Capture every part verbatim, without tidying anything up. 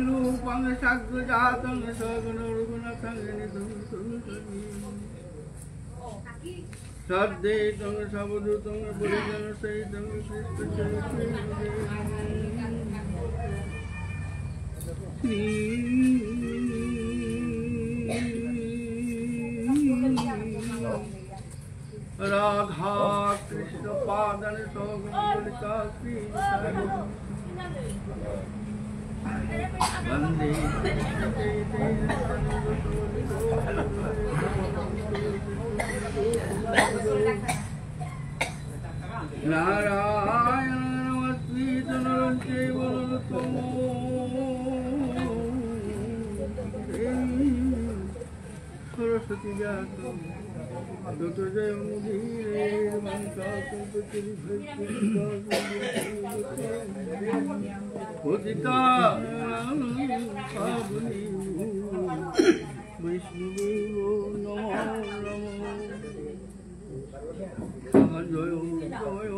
রূপং সজ্ঞজাতং সগুণরঘুনাথং নিতং। সদ্বৈতং সাবধূতং পরিজনসহিতং কৃষ্ণচৈতন্যদেবং। রাধা কৃষ্ণ পাদান সহগণ ললিতা শ্রী বিশাখান্বিতাং। বন্দে কৃষ্ণ চৈতন্য। নারায়ণ নমস্কৃত্য নরং চৈব নরোত্তমম। সরস্বতী ব্যাসং ততো জয়মুদীরয়েৎ। পতিতানাং পাবনেভ্যো বৈষ্ণবেভ্যো নমো নমঃ। জয় জয়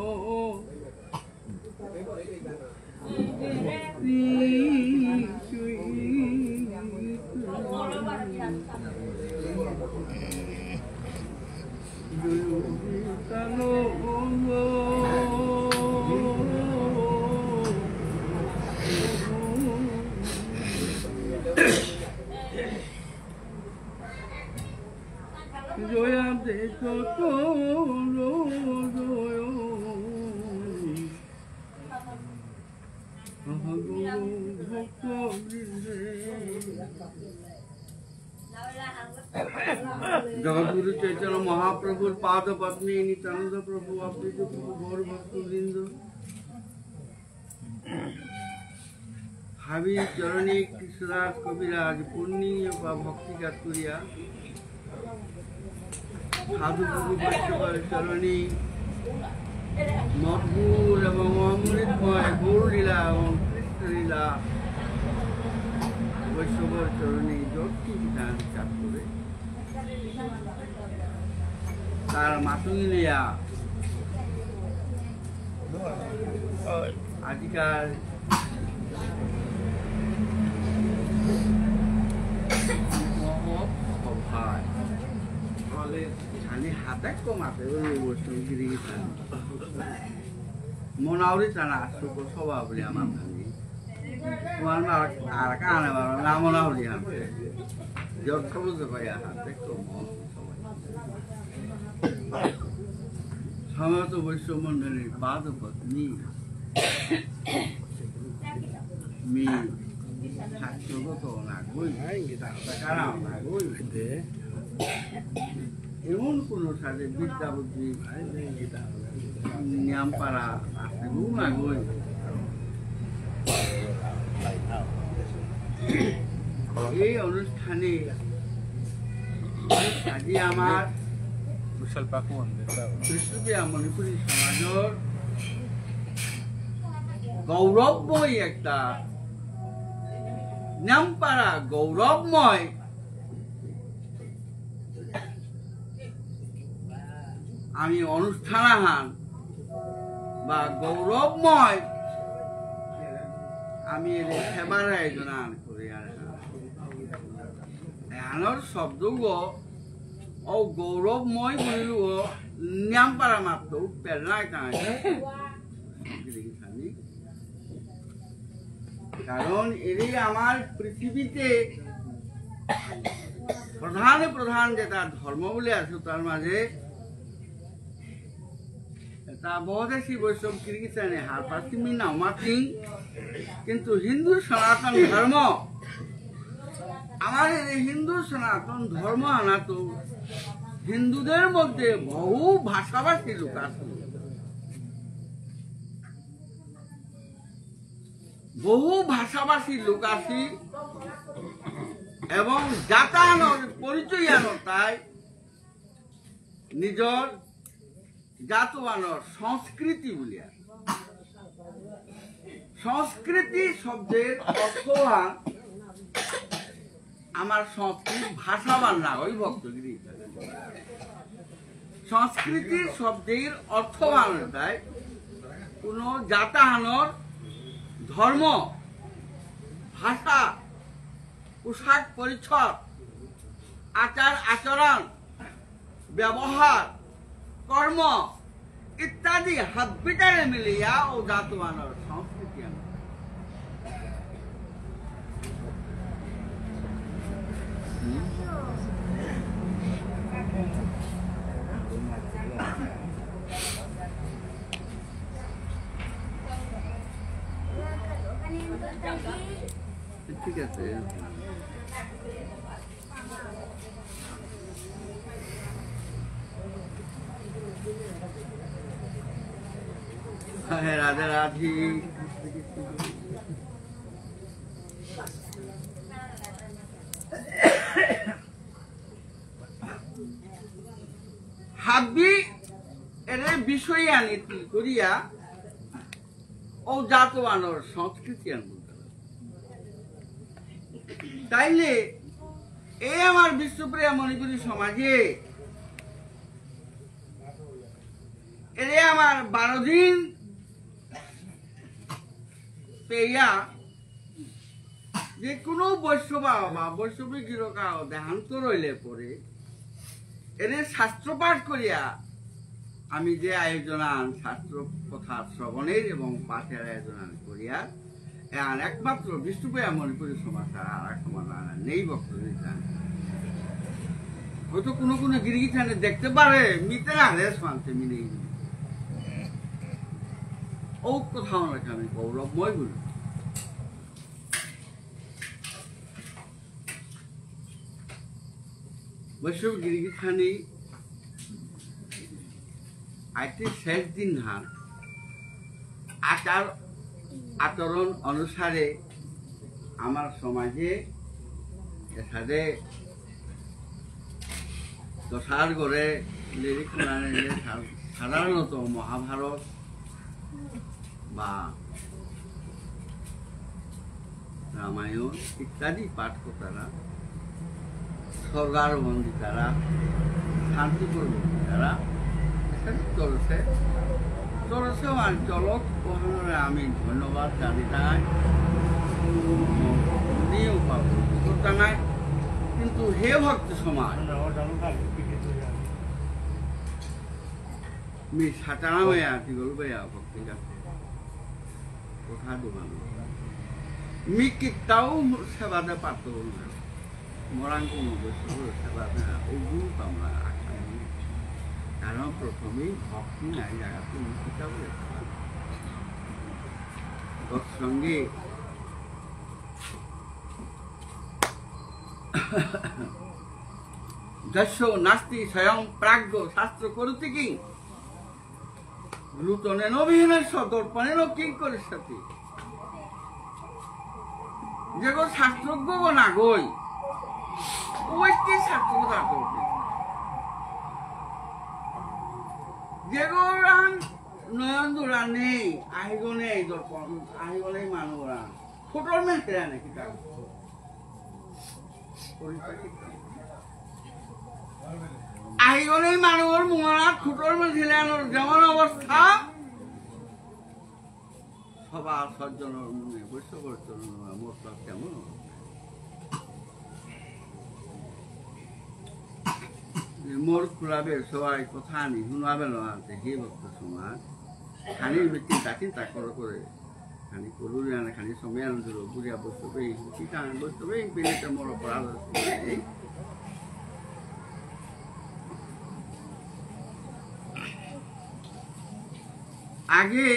জয়া দেশ জয়। জগদ্গুরু চৈতন্য মহাপ্রভুর পাদ পদ্মে নিত্যানন্দ প্রভু, অদ্বৈত প্রভু, গৌর ভক্তবৃন্দ, হাবি চরণে কৃষ্ণদাস কবিরাজ পূর্ণিমা ভক্তিকাত করিয়া সাধু গুরু বৈষ্ণবর চরণে মধুর এবং অমৃতময় গৌরলীলা এবং কৃষ্ণলীলা বৈষ্ণবর চরণে যত কিছু দান বিচার করে তার মাতুঙ্গিলিয়া আজিকার মহৎ সভায় খালি হাতে কমাতে ওই বৈষ্ণব গিরি গিথানি। মনাউরি তারা আসুক সভা বলে আমার খালি। তোমার না আর কানে বারো না মনাউরি আমি। যত বুঝতে পারি হাতে কম। সমবেত বৈষ্ণব মণ্ডলীর পাদ পদ্মে মি শাস্ত্রগত নাগই, কারা নাগই। এমন কোনো সাথে বিদ্যা বুদ্ধি নিয়াম পারা আছে, নাগই। এই অনুষ্ঠানে আজি আমার বিষ্ণুপ্রিয়া মণিপুরী সমাজর গৌরবময় একটা নামপারা গৌরবময় আমি অনুষ্ঠান আহান বা গৌরবময় আমি এর সেবার আয়োজন আহান করি আর এহানর শব্দগ ও গৌরবময় বুলিলগ নিয়াম পারা মাত্র পেলাই তাই। কারণ এরে আমার পৃথিবীতে প্রধান প্রধান যেটা ধর্ম বলে আছে তার মাঝে এটা বহদেশী বৈষ্ণব কিরগিস্তানে হারপাসিমি না মাতিং, কিন্তু হিন্দু সনাতন ধর্ম, আমার এই হিন্দু সনাতন ধর্ম আনাতো হিন্দুদের মধ্যে বহু ভাষাভাষী লোক আছে, বহু ভাষাভাষী লোক আছি এবং জাতানর পরিচয় আনো তাই নিজর জাতবানর সংস্কৃতি বুলিয়া। সংস্কৃতি শব্দের অর্থ হান আমার সংস্কৃত ভাষা বান না ওই ভক্তগিরি। সংস্কৃতির শব্দের অর্থ বানান তাই কোনো জাতাহানর ধর্ম, ভাষা, পোশাক পরিচ্ছদ, আচার আচরণ, ব্যবহার, কর্ম ইত্যাদি হাব্বিতারে মিলিয়া ও জাতমানর সংস্কৃতি আমি। ঠিক আছে। হ্যাঁ, রাধে রাধে। হাবি এরে বিষয় আনি করিয়া ও জাতমানর সংস্কৃতি আনবো। তাইলে এই আমার বিষ্ণুপ্রিয়া মণিপুরী সমাজে এরে আমার বারো দিন পেয়া যে কোনো বৈষ্ণব বা বৈষ্ণবী গিরকা দেহান্ত রইলে পরে এরে শাস্ত্র পাঠ করিয়া আমি যে আয়োজন আন, শাস্ত্র কথা শ্রবণের এবং পাঠের আয়োজন আন করিয়া, এ আর একমাত্র বিষ্ণুপ্রিয়া মণিপুরী সমাজ ছাড়া আর এক সমাজ আর নেই ভক্ত নিতাম। হয়তো কোনো কোনো গিরিগিথানে দেখতে পারে, মিতে না রে শান্তি মিলেই। ও কথা ওনাকে আমি গৌরবময় বলি। বৈষ্ণব গিরিগিথানি আজকে শেষ দিন হান আচার আচরণ অনুসারে আমার সমাজে এসাদে দশার গড়ে লেরিক মানে সাধারণত মহাভারত বা রামায়ণ ইত্যাদি পাঠ করতারা, স্বর্গারোহণ দিতারা, শান্তি পর্ব দিতারা, এসব চলছে। চলছে আর চলক ওখানে আমি ধন্যবাদ জানিতাই, নিয়েও পাবো করতে নাই। কিন্তু হে ভক্ত সমাজ, মি সাতারামে আতি গল বেয়া ভক্তি জানতে। কথা দোকান। মি কিতাও সেবা দে পারতো না। মরাং কোনো বৈষ্ণব সেবা দে না। ওগুলো তো আমরা আশা নেই। কারণ প্রথমেই ভক্তি নাই জায়গা তুমি কিতাব লেখা। তৎসঙ্গে যস্য নাস্তি স্বয়ং প্রাজ্ঞ শাস্ত্র করতি কিং। নূতনেন বিহীনস্য দর্পণেন কিং করিষ্যতি। যেগো শাস্ত্রজ্ঞ গো না গই, ওই কি শাস্ত্র তা করবে? যেগো রান নয়ন দুরা নেই, আহিগো নেই দর্পণ, আহিগো নেই মানু রান। ফুটল মেন খেলে নাকি তার? আহিগো নেই মানুর মুঙাত ফুটল মেন খেলে আনোর যেমন অবস্থা, সভা সজ্জনর মনে বৈষ্ণবর চরণ মোর তো তেমন অবস্থা। মোর খুলাবে সবাই কথা আনি শুনাবে লগাতে হে ভক্ত সমাজ। খানি চিন্তা চিন্তা করে করে খানি করুরি আনে খানি সময় আনন্দ বুঝিয়া বসতে পেয়ে, কি কারণ বসতে পেয়ে, পেলে তো মোর অপরাধ আছে। আগে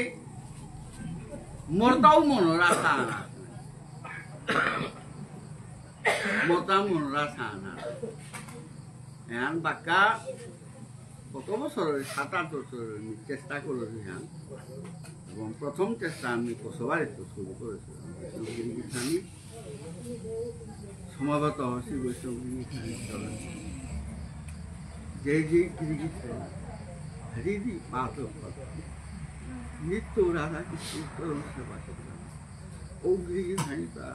মোরতাও মন রাখা না। মোরতাও মন রাখা না। এখন বাক্কা কত বছর হইল? সাত আট বছর হইল আমি চেষ্টা করেছি, হ্যাঁ। এবং প্রথম চেষ্টা আমি কোচবিহারে তো শুরু করেছিলাম। বৈষ্ণব গিরিগিথানি সমাগত হয়েছি, বৈষ্ণব গিরিগিথানি চলে। যে যে গিরিগিথানি হরি হরি পাদ পদ্মে নিত্য রাধা কৃষ্ণ চরণ সেবা করলাম। ও গিরিগিথানি তা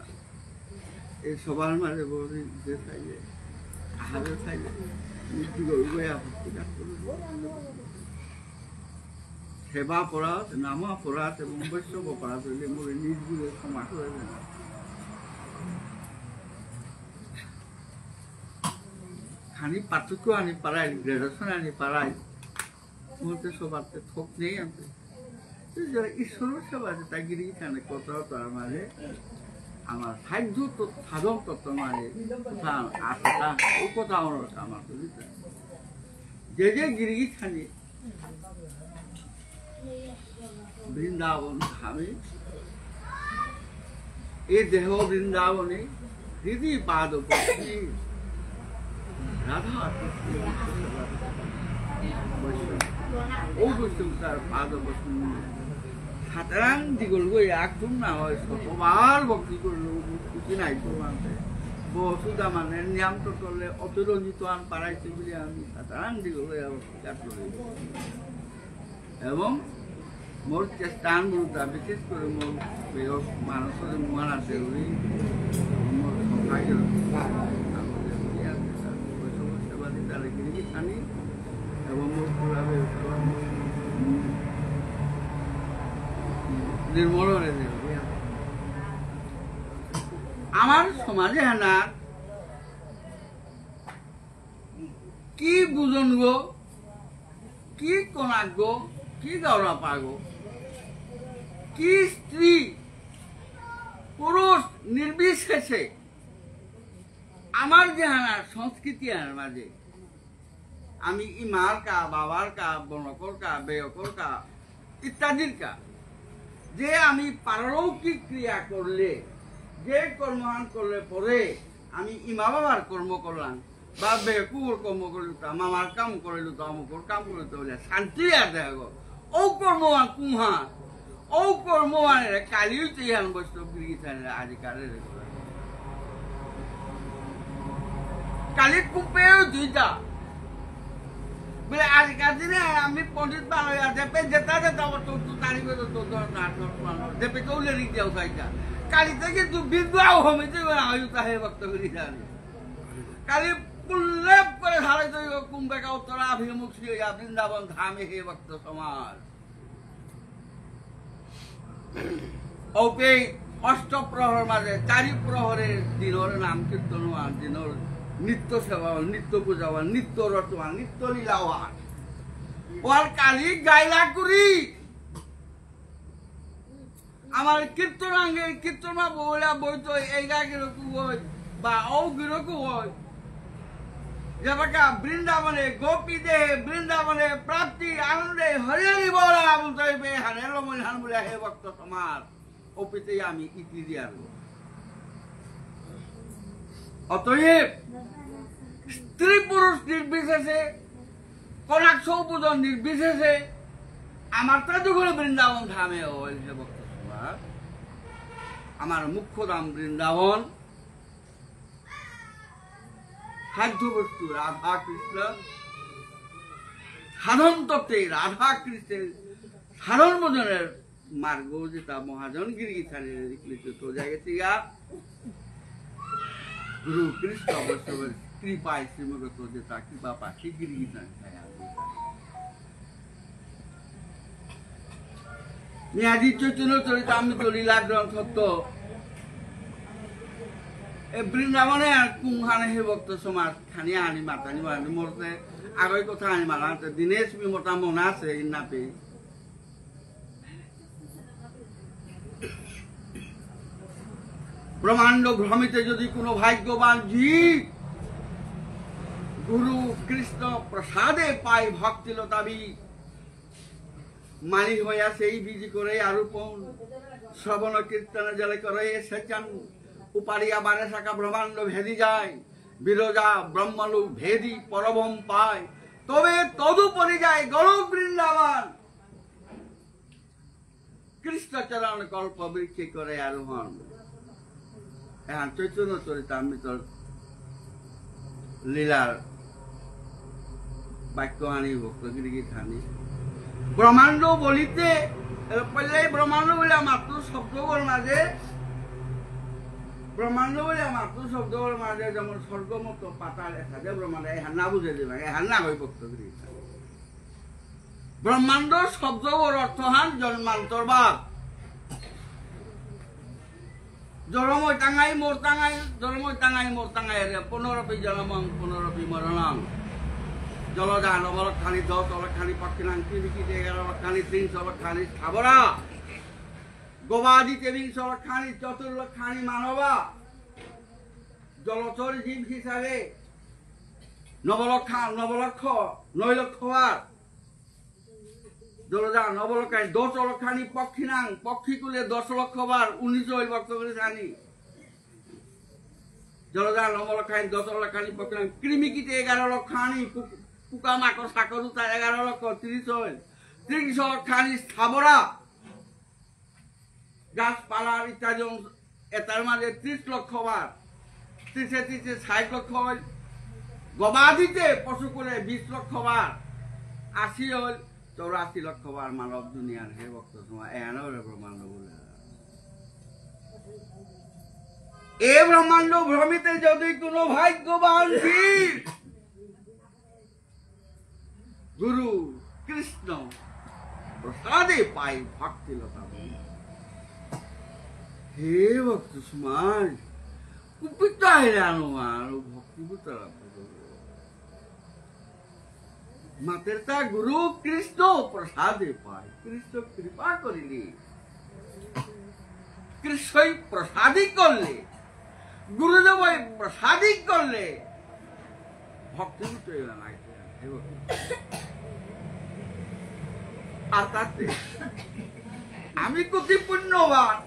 এই সবার মাঝে বলি যে চাইলে, আহারে চাইলে, নিজ গুরু গয়া ভক্তি কাজ করবে। সেবা পড়া, নামা পড়া এবং বৈষ্ণব পড়া চলে মোরে নিজ গুরু ক্ষমা করে দেন। খানি পার্থক্য আনি পারাই, গ্রেডেশন আনি পারাই, বলতে সবার তো থোক নেই আনতে। তো যারা ঈশ্বরের সেবা আছে, তাই গিরি এখানে কথা তার মানে আমার সাধ্য তো সাধন তত্ত্ব মানে কথা আছে, তা ও কথা আমার আমার বুঝতে। যে যে গিরি এখানে বৃন্দাবন ধামে, এ দেহ বৃন্দাবনে, হৃদি পাদ পদ্মে রাধা কৃষ্ণ। ও বৈষ্ণব তার পাদ পদ্মে সাতারাং দিগল গই একদম না হয়, শতবার ভক্তি করলেও খুশি নাই তো মানতে। বসুদা মানে নিয়াম তো করলে অতিরঞ্জিত আন পারাইছে বলে আমি সাতারাং দিগল গই ভক্তি কাজ করি। এবং মোর চেষ্টা আনবো তা বিশেষ করে মোর প্রিয় মানুষের মহান আছে উনি মোর সভায় সেবা দিতে লেগে থানি এবং মোর পুরা নির্মল হয়ে যাবে। আমার সমাজে হানা কি বুঝন গো, কি কনাক গো, কি গাওরা পাগো, কি স্ত্রী, পুরুষ নির্বিশেষে আমার যে হানার সংস্কৃতি হানার মাঝে আমি ইমার কা, বাবার কা, বনকর কা, বেয়কর কা, ইত্যাদির কা, যে আমি পারলৌকিক ক্রিয়া করলে, যে কর্মহান করলে পরে আমি ইমা বাবার কর্ম করলাম, বা বেকুর কর্ম করলু তা, মামার কাম করলু তা, অমুকর কাম করলু তা, বলে শান্তি আর দেখা গো। ও কর্ম আর কুহা, ও কর্ম মানে কালিও তো ইয়ান বৈষ্ণব গিরি গিথানি আজিকার। কালি কুপেও দুইটা। বলে আজিকার দিনে আমি পণ্ডিত বানাই আর যেপে যেটা যেটা অত তো তারিখে তো তো তো না তো পানো। যেপে তো লেরি দিও সাইটা। কালি থেকে দু বিন্দু আও হমিতে না আয়ু তা হে ভক্ত গিরি গিথানি। কালি উল্লেখ করে হারাই তো কুম্ভে কা উত্তরা অভিমুখ শ্রী বৃন্দাবন ধামে হে ভক্ত সমাজ। ওপে অষ্ট প্রহর মাঝে চারি প্রহরে দিনর নাম কীর্তন হওয়ার, দিনর নিত্য সেবা হওয়ার, নিত্য পূজা হওয়ার, নিত্য রচনা, নিত্য লীলা হওয়ার। ওর কালি গাইলা করি। আমার কীর্তন আঙ্গে কীর্তন মা বউলা বই তো এই গাগির কুবই বা ও গিরকু হই। যেবাকা বৃন্দাবনে গোপী দেহে বৃন্দাবনে প্রাপ্তি আনন্দে হরি হরি বলা বলতে হইবে হানে লমন হান বলে হে ভক্ত সমাজ। ওপিতে আমি ইতি দিয়ার। অতএব স্ত্রী পুরুষ নির্বিশেষে কনাক সৌপুজন নির্বিশেষে আমার তা দুগুলো বৃন্দাবন ধামে হইল হে ভক্ত সমাজ। আমার মুখ্য ধাম বৃন্দাবন, খাদ্য বস্তু রাধা কৃষ্ণ, সাধন তত্ত্বে রাধা কৃষ্ণের সাধন ভজনের মার্গ যেটা মহাজন গিরি গিথানি লিখিত তো জায়গা থেকে গুরু কৃষ্ণ বৈষ্ণবের কৃপায় শ্রীমগত যেটা কৃপা পাখি গিরি গিথানি ছায়া। নিয়াদি চৈতন্য চরিতামৃত লীলা গ্রন্থ তো এ বৃন্দাবনে আর কুংহানে হে ভক্ত সমাজ খানি আনি মাতানি মানি মরতে আগই কথা আনি মানাতে দিনেশ মি মোটা মনে আছে ইন্নাপে। ব্রহ্মাণ্ড ভ্রমিতে যদি কোনো ভাগ্যবান জীব গুরু কৃষ্ণ প্রসাদে পায় ভক্তিলতাবি মালি হইয়া সেই বিধি করে আরোপণ শ্রবণ কীর্তন জলে করে সেচন উপারিয়া বারে শাখা ব্রহ্মাণ্ড ভেদি যায় বিরজা ব্রহ্মলোক ভেদি পরবম পায় তবে তদুপরি যায় গোলক বৃন্দাবন। কৃষ্ণচরণ কল্প বৃক্ষে করে আরোহণ। এখন চৈতন্য চরিতামৃত লীলার বাক্য আনি ভক্তগিরি গীত আনি। ব্রহ্মাণ্ড বলিতে, এ, পইলাই ব্রহ্মাণ্ড বলে মাত্র শব্দগর মাঝে ব্রহ্মাণ্ড বুলে মাত্র শব্দর মাঝে যেমন স্বর্গ মর্ত্য পাতাল এসাদে ব্রহ্মাণ্ড, এহান না বুঝে দিবা, এহান না হয় ভক্ত গিরি। ব্রহ্মাণ্ড শব্দর অর্থহান জন্মান্তরবাদ। জরময় টাঙাই মোর টাঙাই, জরময় টাঙাই মোর টাঙাই রে, পুনরপি জনমং পুনরপি মরণং। জলজা নবলক্ষাণি দশ অলক্ষাণি পক্ষিণাং, ক্রিমিকীট এগারো লক্ষাণি ত্রিংশ লক্ষাণি স্থাবরা। গবাদি তেবিংশ লক্ষাণি চতুর্লক্ষাণি মানবা। জলচর জীব হিসাবে নবলক্ষা-, নবলক্ষ, নয় লক্ষ বার। জলজা নবলক্ষাণি দশ লক্ষাণি পক্ষিণাং, পক্ষীকুলে দশ লক্ষ বার, উনিশ হইল ভক্ত করে জানি। জলজা নবলক্ষাণি দশ লক্ষাণি পক্ষিণাং, ক্রিমিকীট এগারো লক্ষাণি, পু-, পোকামাকড় সাকরুতা এগারো লক্ষ, ত্রিশ হইল। ত্রিংশ লক্ষাণি স্থাবরা, গাছপালার ইত্যাদি অংশ, এটার মাঝে ত্রিশ লক্ষ বার, ত্রিশে ত্রিশে ষাট লক্ষ হইল, গবাদিতে পশুকুলে বিশ লক্ষ বার, আশি হইল, চৌরাশি লক্ষ বার মানব দুনিয়ার হে ভক্ত সময় এহান হইল ব্রহ্মাণ্ড বুলে। এ ব্রহ্মাণ্ড ভ্রমিতে যদি কোনো ভাগ্যবান জীব গুরু কৃষ্ণ প্রসাদে পাই ভক্তিলতা বলি। হে ভক্ত সমাজ, কুপিত হেরানো আর ভক্তি বুতারা মাতের তা গুরু কৃষ্ণ প্রসাদে পাই, কৃষ্ণ কৃপা করিলে। কৃষ্ণই প্রসাদী করলে, গুরুদেবই প্রসাদী করলে, ভক্তি তো এবার নাই। আর তাতে আমি কতি পুণ্যবান,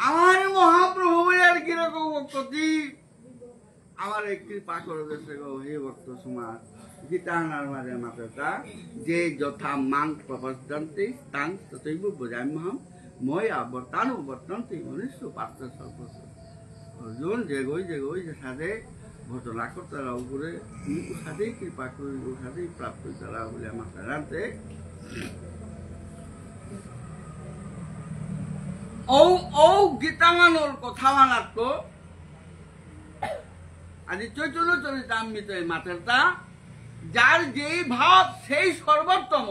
আমার মহাপ্রভু আর কিরকম কতি আমারে কৃপা করে দেসে গো, হে ভক্ত সমাজ। গীতা আনার মাঝে মাতের তা, যে যথা মাং প্রপদ্যন্তে, তাং তথৈব ভজাম্যহম, ময়া বর্তানু বর্তন্তে, মনুষ্য পার্থ সর্বস। অর্জুন, যেগই, যেগই, যে সাথে ঘটনা করতে রাও করে, ও সাথেই কৃপা করি, ও সাথেই প্রাপ্ত তারা বলে আমার জানতে। ও, ও গীতামানর কথা মানার তো, আজি চৈতন্য চরিতামৃতে মাতের তা, যার যেই ভাব সেই সর্বোত্তম,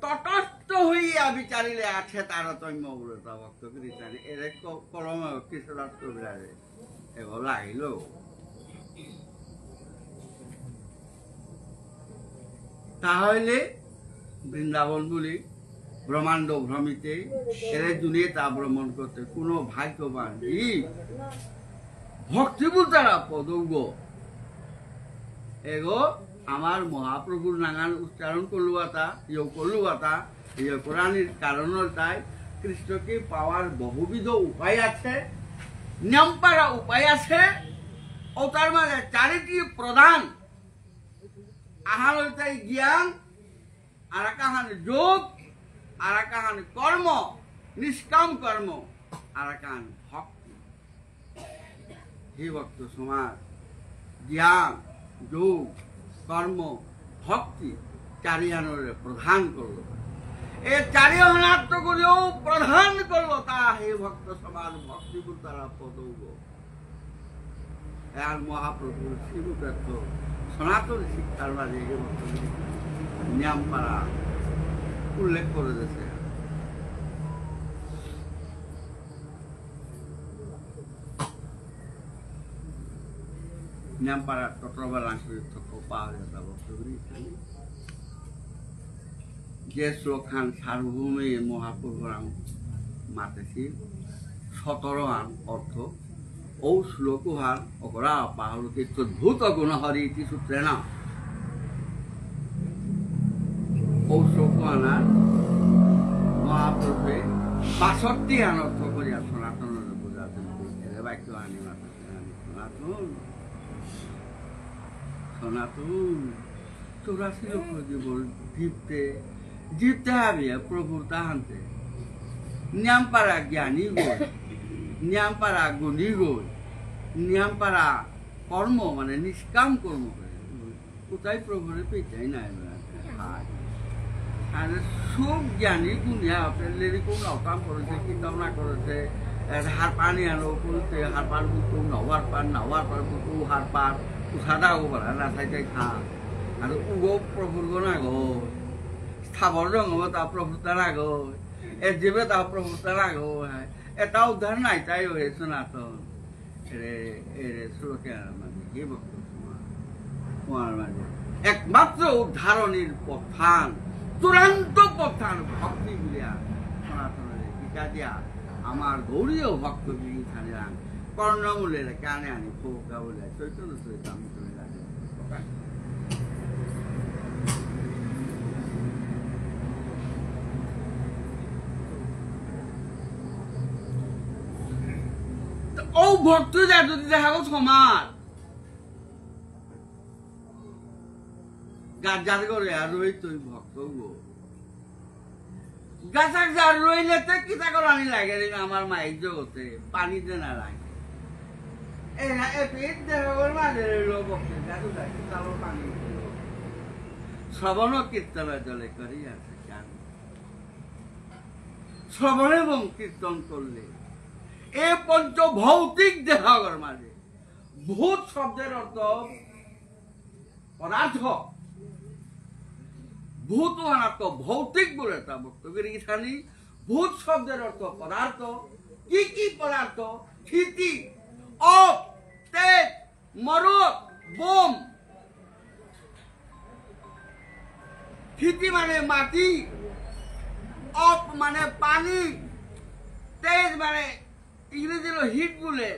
তটস্থ হইয়া বিচারিলে আছে তারতম্য বলে তা ভক্ত কৃষ্ণানি। এরে ক-, কলমে কৃষ্ণদাস কবিরাজে এগো লাগাইল। তাহলে বৃন্দাবন বুলি ব্রহ্মাণ্ড ভ্রমিতে এরে দুনিয়া তা ভ্রমণ করতে কোনো ভাগ্যবান জীব ভক্তি বুলতারা পদৌগ এগো আমার মহাপ্রভুর নাঙান উচ্চারণ করলু আতা, ইয়ৌ করলু আতা, ইয়ৌ করানির কারণ তাই কৃষ্ণকে পাওয়ার বহুবিধ উপায় আছে, নিয়মপারা উপায় আছে, ও তার মাঝে চারিটি প্রধান আহান হইতাই জ্ঞান, আর কাহান যোগ, আর কাহান কর্ম, নিষ্কাম কর্ম, আর কাহান ভক্তি। হে ভক্ত সমাজ, জ্ঞান, যোগ, কর্ম, ভক্তি, চারিহানরে প্রধান করল। এ চারিহানাত্ত করিও প্রধান করল তা হে ভক্ত সমাজ ভক্তি বুলতারা পদৌগ। আর মহাপ্রভু শ্রীমুখেত্ত সনাতন শিক্ষার মাঝে হে ভক্ত নিয়মপারা উল্লেখ করে দিয়েছে। নিয়মপারা তত্রবালাং করি তত্র পাওয়া যেত ভক্ত করি। যে শ্লোকহান সার্বভৌমে মহাপ্রভুরাং মাতেছি, সতেরো আন অর্থ, ঔ শ্লোকহান অকরা পাহরুকে তদ্ভুত গুণ হরি ইতি সূত্রেণ। ঔ শ্লোকহানার মহাপ্রভুয়ে বাষট্টি আন অর্থ করিয়া সনাতন বুঝাতে এরে বাক্য আনি মাতেছি। সনাতন, সনাতন, চৌরাশি লক্ষ জীবন জীবতে, জীবতে হাবিয়া প্রভুর তাহান্তে। নিয়াম পারা জ্ঞানী গই, নিয়াম পারা গুণী গই, নিয়াম পারা কর্ম, মানে নিষ্কাম কর্ম করে। উতাই প্রভুরে পেইতাই নাই বেলা। আর সুখ জ্ঞানী গুণিয়া আপনি লেরিকো নাও কাম করেছে, কিতাও না করেছে, এর হারপানি আনো, কুলতে হারপান কুতু, নাওয়ার পান, নাওয়ার পান কুতু, হারপান, উসাদা ও বলা, না সাইতে খা। আর উগো প্রভুর গো না গো। স্থাবর জঙ্গম তা প্রভুর তা না গো। এ জীবে তা প্রভুর তা না গো। এতা উদ্ধার নাই তাই হয়ে সনাতন। এরে, এরে, শ্লোকে আর মানে, হে ভক্ত তোমার, তোমার মানে, একমাত্র উদ্ধারণীর পথান, চূড়ান্ত পথান ভক্তি বুলিয়া, সনাতনরে গীতা দিয়া, আমার গৌরীয় ভক্ত গিরি থানিরাং, কর্ণমূলে কানে আনি ফোকা বলে, চৈতন্য চৈতামৃত লাগে। ও ভক্ত যা যদি দেখা গো সমাজ, গাছ যার করে আর রই তুই ভক্ত গো। গাছাক যার রইলে তে কিতা করানি লাগে রে আমার মায়ের জগতে পানি দেনা লাগে। এ না, এ পেট দেহ ওর মাঝে রইল ভক্ত, যার রইলে তারও পানি দিল। শ্রবণ কীর্তন জলে করি আছে জ্ঞান। শ্রবণ এবং কীর্তন করলে এ পঞ্চ ভৌতিক দেহগর মাঝে ভূত শব্দের অর্থ পদার্থ, ভূত অহানাত্ত ভৌতিক বুলে তা ভক্ত গিরি গিথানি। ভূত শব্দের অর্থ পদার্থ। কি কি পদার্থ? ক্ষিতি, অপ, তেজ, মরুৎ, ব্যোম। ক্ষিতি মানে মাটি, অপ মানে পানি, তেজ মানে ইংরেজি হলো হিট বুলে,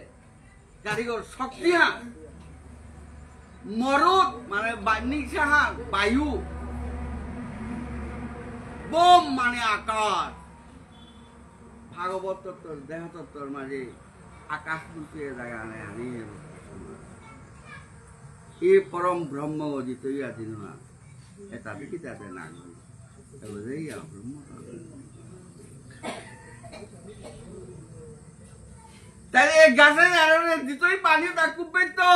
গারিগর শক্তি হান, মরুৎ মানে বা-, নিশা হান, বায়ু, ব্যোম মানে আকাশ। ভাগবত তত্ত্ব, দেহ তত্ত্বর মাঝে আকাশ বুলতে জায়গা নেই, আমি এ পরম ব্রহ্ম অজিত ইয়া দিন না। এটা দেখি যাবে না। এবারে ইয়া ব্রহ্ম। তাহলে এই গাছের আড়ালে দিতই পানি তা কুপে তো।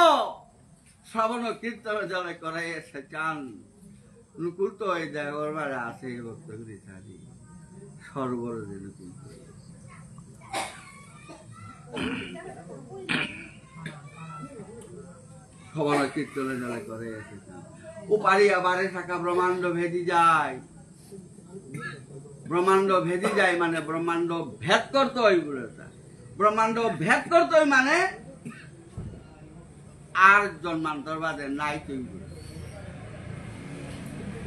শ্রবণ কীর্তন জলে করে এসে চান। নুকুল তো এই দেওয়ার মাঝে আছে এই ভক্ত গিরি থানি। সর্বর যে নুকুল তো। শ্রবণ কীর্তনে জলে করে এসে চান। উপারি আবারে শাখা ব্রহ্মাণ্ড ভেদি যায়। ব্রহ্মাণ্ড ভেদি যায় মানে ব্রহ্মাণ্ড ভেদ করতে হয় বলে তা। ব্রহ্মাণ্ড ভেদ করতে হয় মানে আর জন্মান্তর বাদে নাই তুই বলে।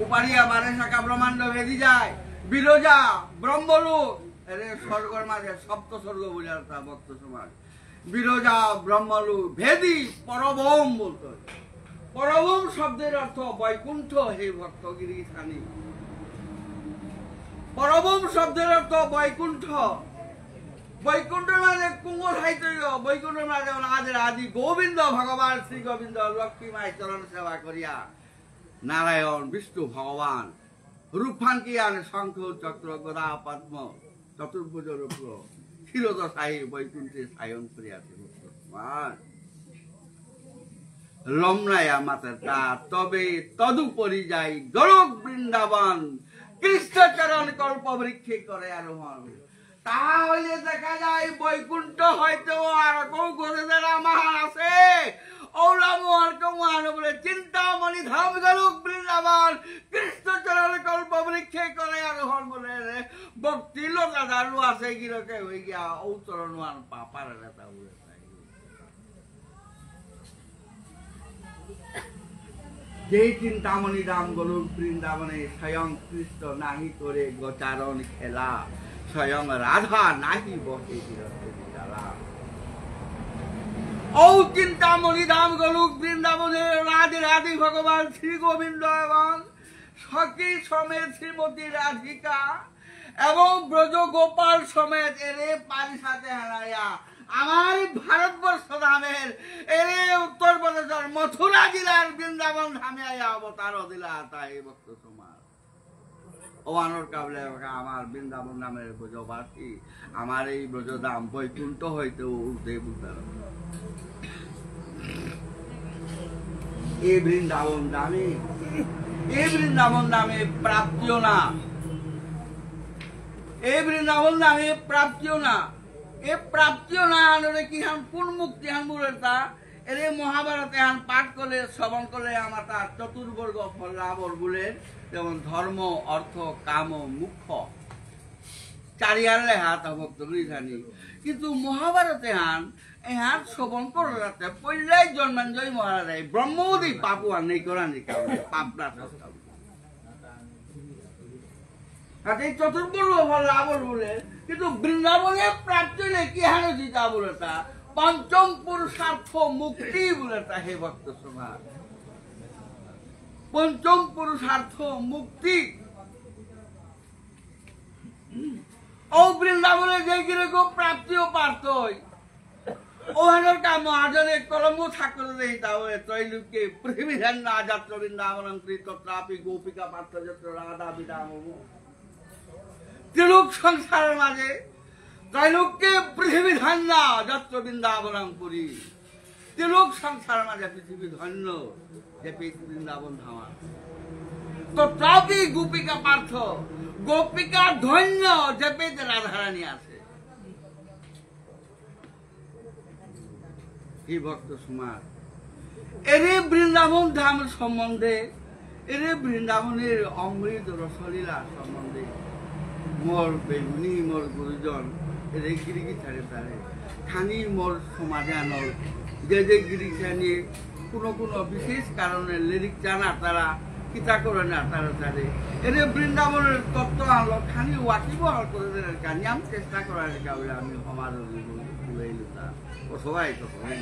উপারি আবারে শাখা ব্রহ্মাণ্ড ভেদি যায়। বিরজা, ব্রহ্মলোক, এরে স্বর্গর মাঝে সপ্ত স্বর্গ বুঝার তা ভক্ত সমাজ। বিরজা ব্রহ্মলোক ভেদি পরব্যোম বলতে হয়। পরব্যোম শব্দের অর্থ বৈকুণ্ঠ, হে ভক্ত গিরি থানি। পরব্যোম শব্দের অর্থ বৈকুণ্ঠ। বৈকুণ্ঠ মানে কুঙ্গ সাহিত্য, বৈকুণ্ঠ মানে আদি আদি গোবিন্দ ভগবান শ্রী গোবিন্দ, লক্ষ্মী মাই চরণ সেবা করিয়া নারায়ণ বিষ্ণু ভগবান রূপাঙ্কিয়ান শঙ্খ চক্র গদা পদ্ম চতুর্ভুজ রূপ ক্ষীরোদশায়ী বৈকুণ্ঠে শয়ন করিয়াছে ভক্ত সমাজ। লমনায়া মাতের তা তবে তদুপরি যাই গোলক বৃন্দাবন কৃষ্ণচরণ কল্প বৃক্ষে করে আরোহণ। তা হইলে দেখা যায় বৈকুণ্ঠ হইতেও আর কেউ করে যারা মহান আছে। ওলা মোহন কে মহান বলে চিন্তামণি ধাম গোলক বৃন্দাবন কৃষ্ণচরণ কল্প বৃক্ষে করে আরোহণ বলে রে। ভক্তি লতা দারু আছে গিরকে হয়ে গিয়া ও চরণ ওয়ান পাপার রে তা বলে। যেই চিন্তামণি ধাম গোলক বৃন্দাবনে স্বয়ং কৃষ্ণ নাহি করে গোচারণ খেলা, স্বয়ং রাধা নাহি বহে বিরহে বিকালা। ও চিন্তামণি ধাম গোলক বৃন্দাবনে রাধে রাধে ভগবান শ্রী গোবিন্দ এবং সখী সমেত শ্রীমতী রাধিকা এবং ব্রজ গোপাল সমেত এরে পারি সাথে হারাইয়া আমার ভারতবর্ষ ধামের এরে উত্তর প্রদেশের মথুরা জেলার বৃন্দাবন ধামে আয়া অবতার দিলা তাই ভক্ত সমাজ। ওয়ানোর কাবলে আমার বৃন্দাবন ধামের ব্রজবাসী আমার এই ব্রজধাম বৈকুণ্ঠ হইতে ঊর্ধ্বে বুঝার। এই বৃন্দাবন ধামে, এই বৃন্দাবন ধামে প্রাপ্তিও না, এই বৃন্দাবন ধামে প্রাপ্তিও না। এ প্রাপ্তিও না আনলে কি হান, কোন মুক্তি হান বুলের তা? এরে মহাভারত এহান পাঠ করলে, শ্রবণ করলে আমার তা চতুর্বর্গ ফল লাভ অর বুলের, যেমন ধর্ম, অর্থ, কাম, মোক্ষ। চারিয়ার লেহা তা ভক্ত গিরি থানি। কিন্তু মহাভারত এহান, এহান শ্রবণ করলে পইলাই জন্মেঞ্জয় মহারাজ এই ব্রহ্মবধি পাপ আর নেই করানি কারণে, পাপ না থাকার কারণে। তাতে চতুর্বর্গ ফল লাভ অর বুলে, কিন্তু বৃন্দাবনে প্রাপ্তি নেই কি হানো দিতা বুলে তা, পঞ্চম পুরুষার্থ মুক্তি বুলে তা, হে ভক্ত সমাজ। পঞ্চম পুরুষার্থ মুক্তি। ও বৃন্দাবনে যে গিরক প্রাপ্তিও পারতই। ওহানোর কা মহাজনে কলম ঠাকুর দেই তাও ত্রৈলোক্যে পৃথিবী ধন্য যত্র বৃন্দাবনং পুরী তত্রাপি গোপিকা পার্থ যত্র রাধা বিদামম। ত্রিলোক সংসারের মাঝে ত্রৈলোক্যে পৃথিবী ধন্য যত্র বৃন্দাবনং পুরী। ত্রিলোক সংসার মাঝে পৃথিবী ধন্য, যে পেয়ে বৃন্দাবন ধামা। তথাপি গোপিকা পার্থ, গোপিকা ধন্য, যে পেয়ে রাধারানী আছে। হে ভক্ত সমাজ, এরে বৃন্দাবন ধাম সম্বন্ধে, এরে বৃন্দাবনের অমৃত রসলীলা সম্বন্ধে মোর বেগুনি, মোর গুরুজন, এরে গিরি গিথানি তারে, খানি মোর সমাজে আনল, যে যে গিরি গিথানি কোনো কোনো বিশেষ কারণে লেরিক জানা তারা, কিতা করে না তারা তারে। এরে বৃন্দাবনের তত্ত্ব আনলো, খানি ওয়াকি বহাল করে দেন, আমি চেষ্টা করার কারণে আমি সমাজ বলে এলো তা। ও সবাই তো সবাই।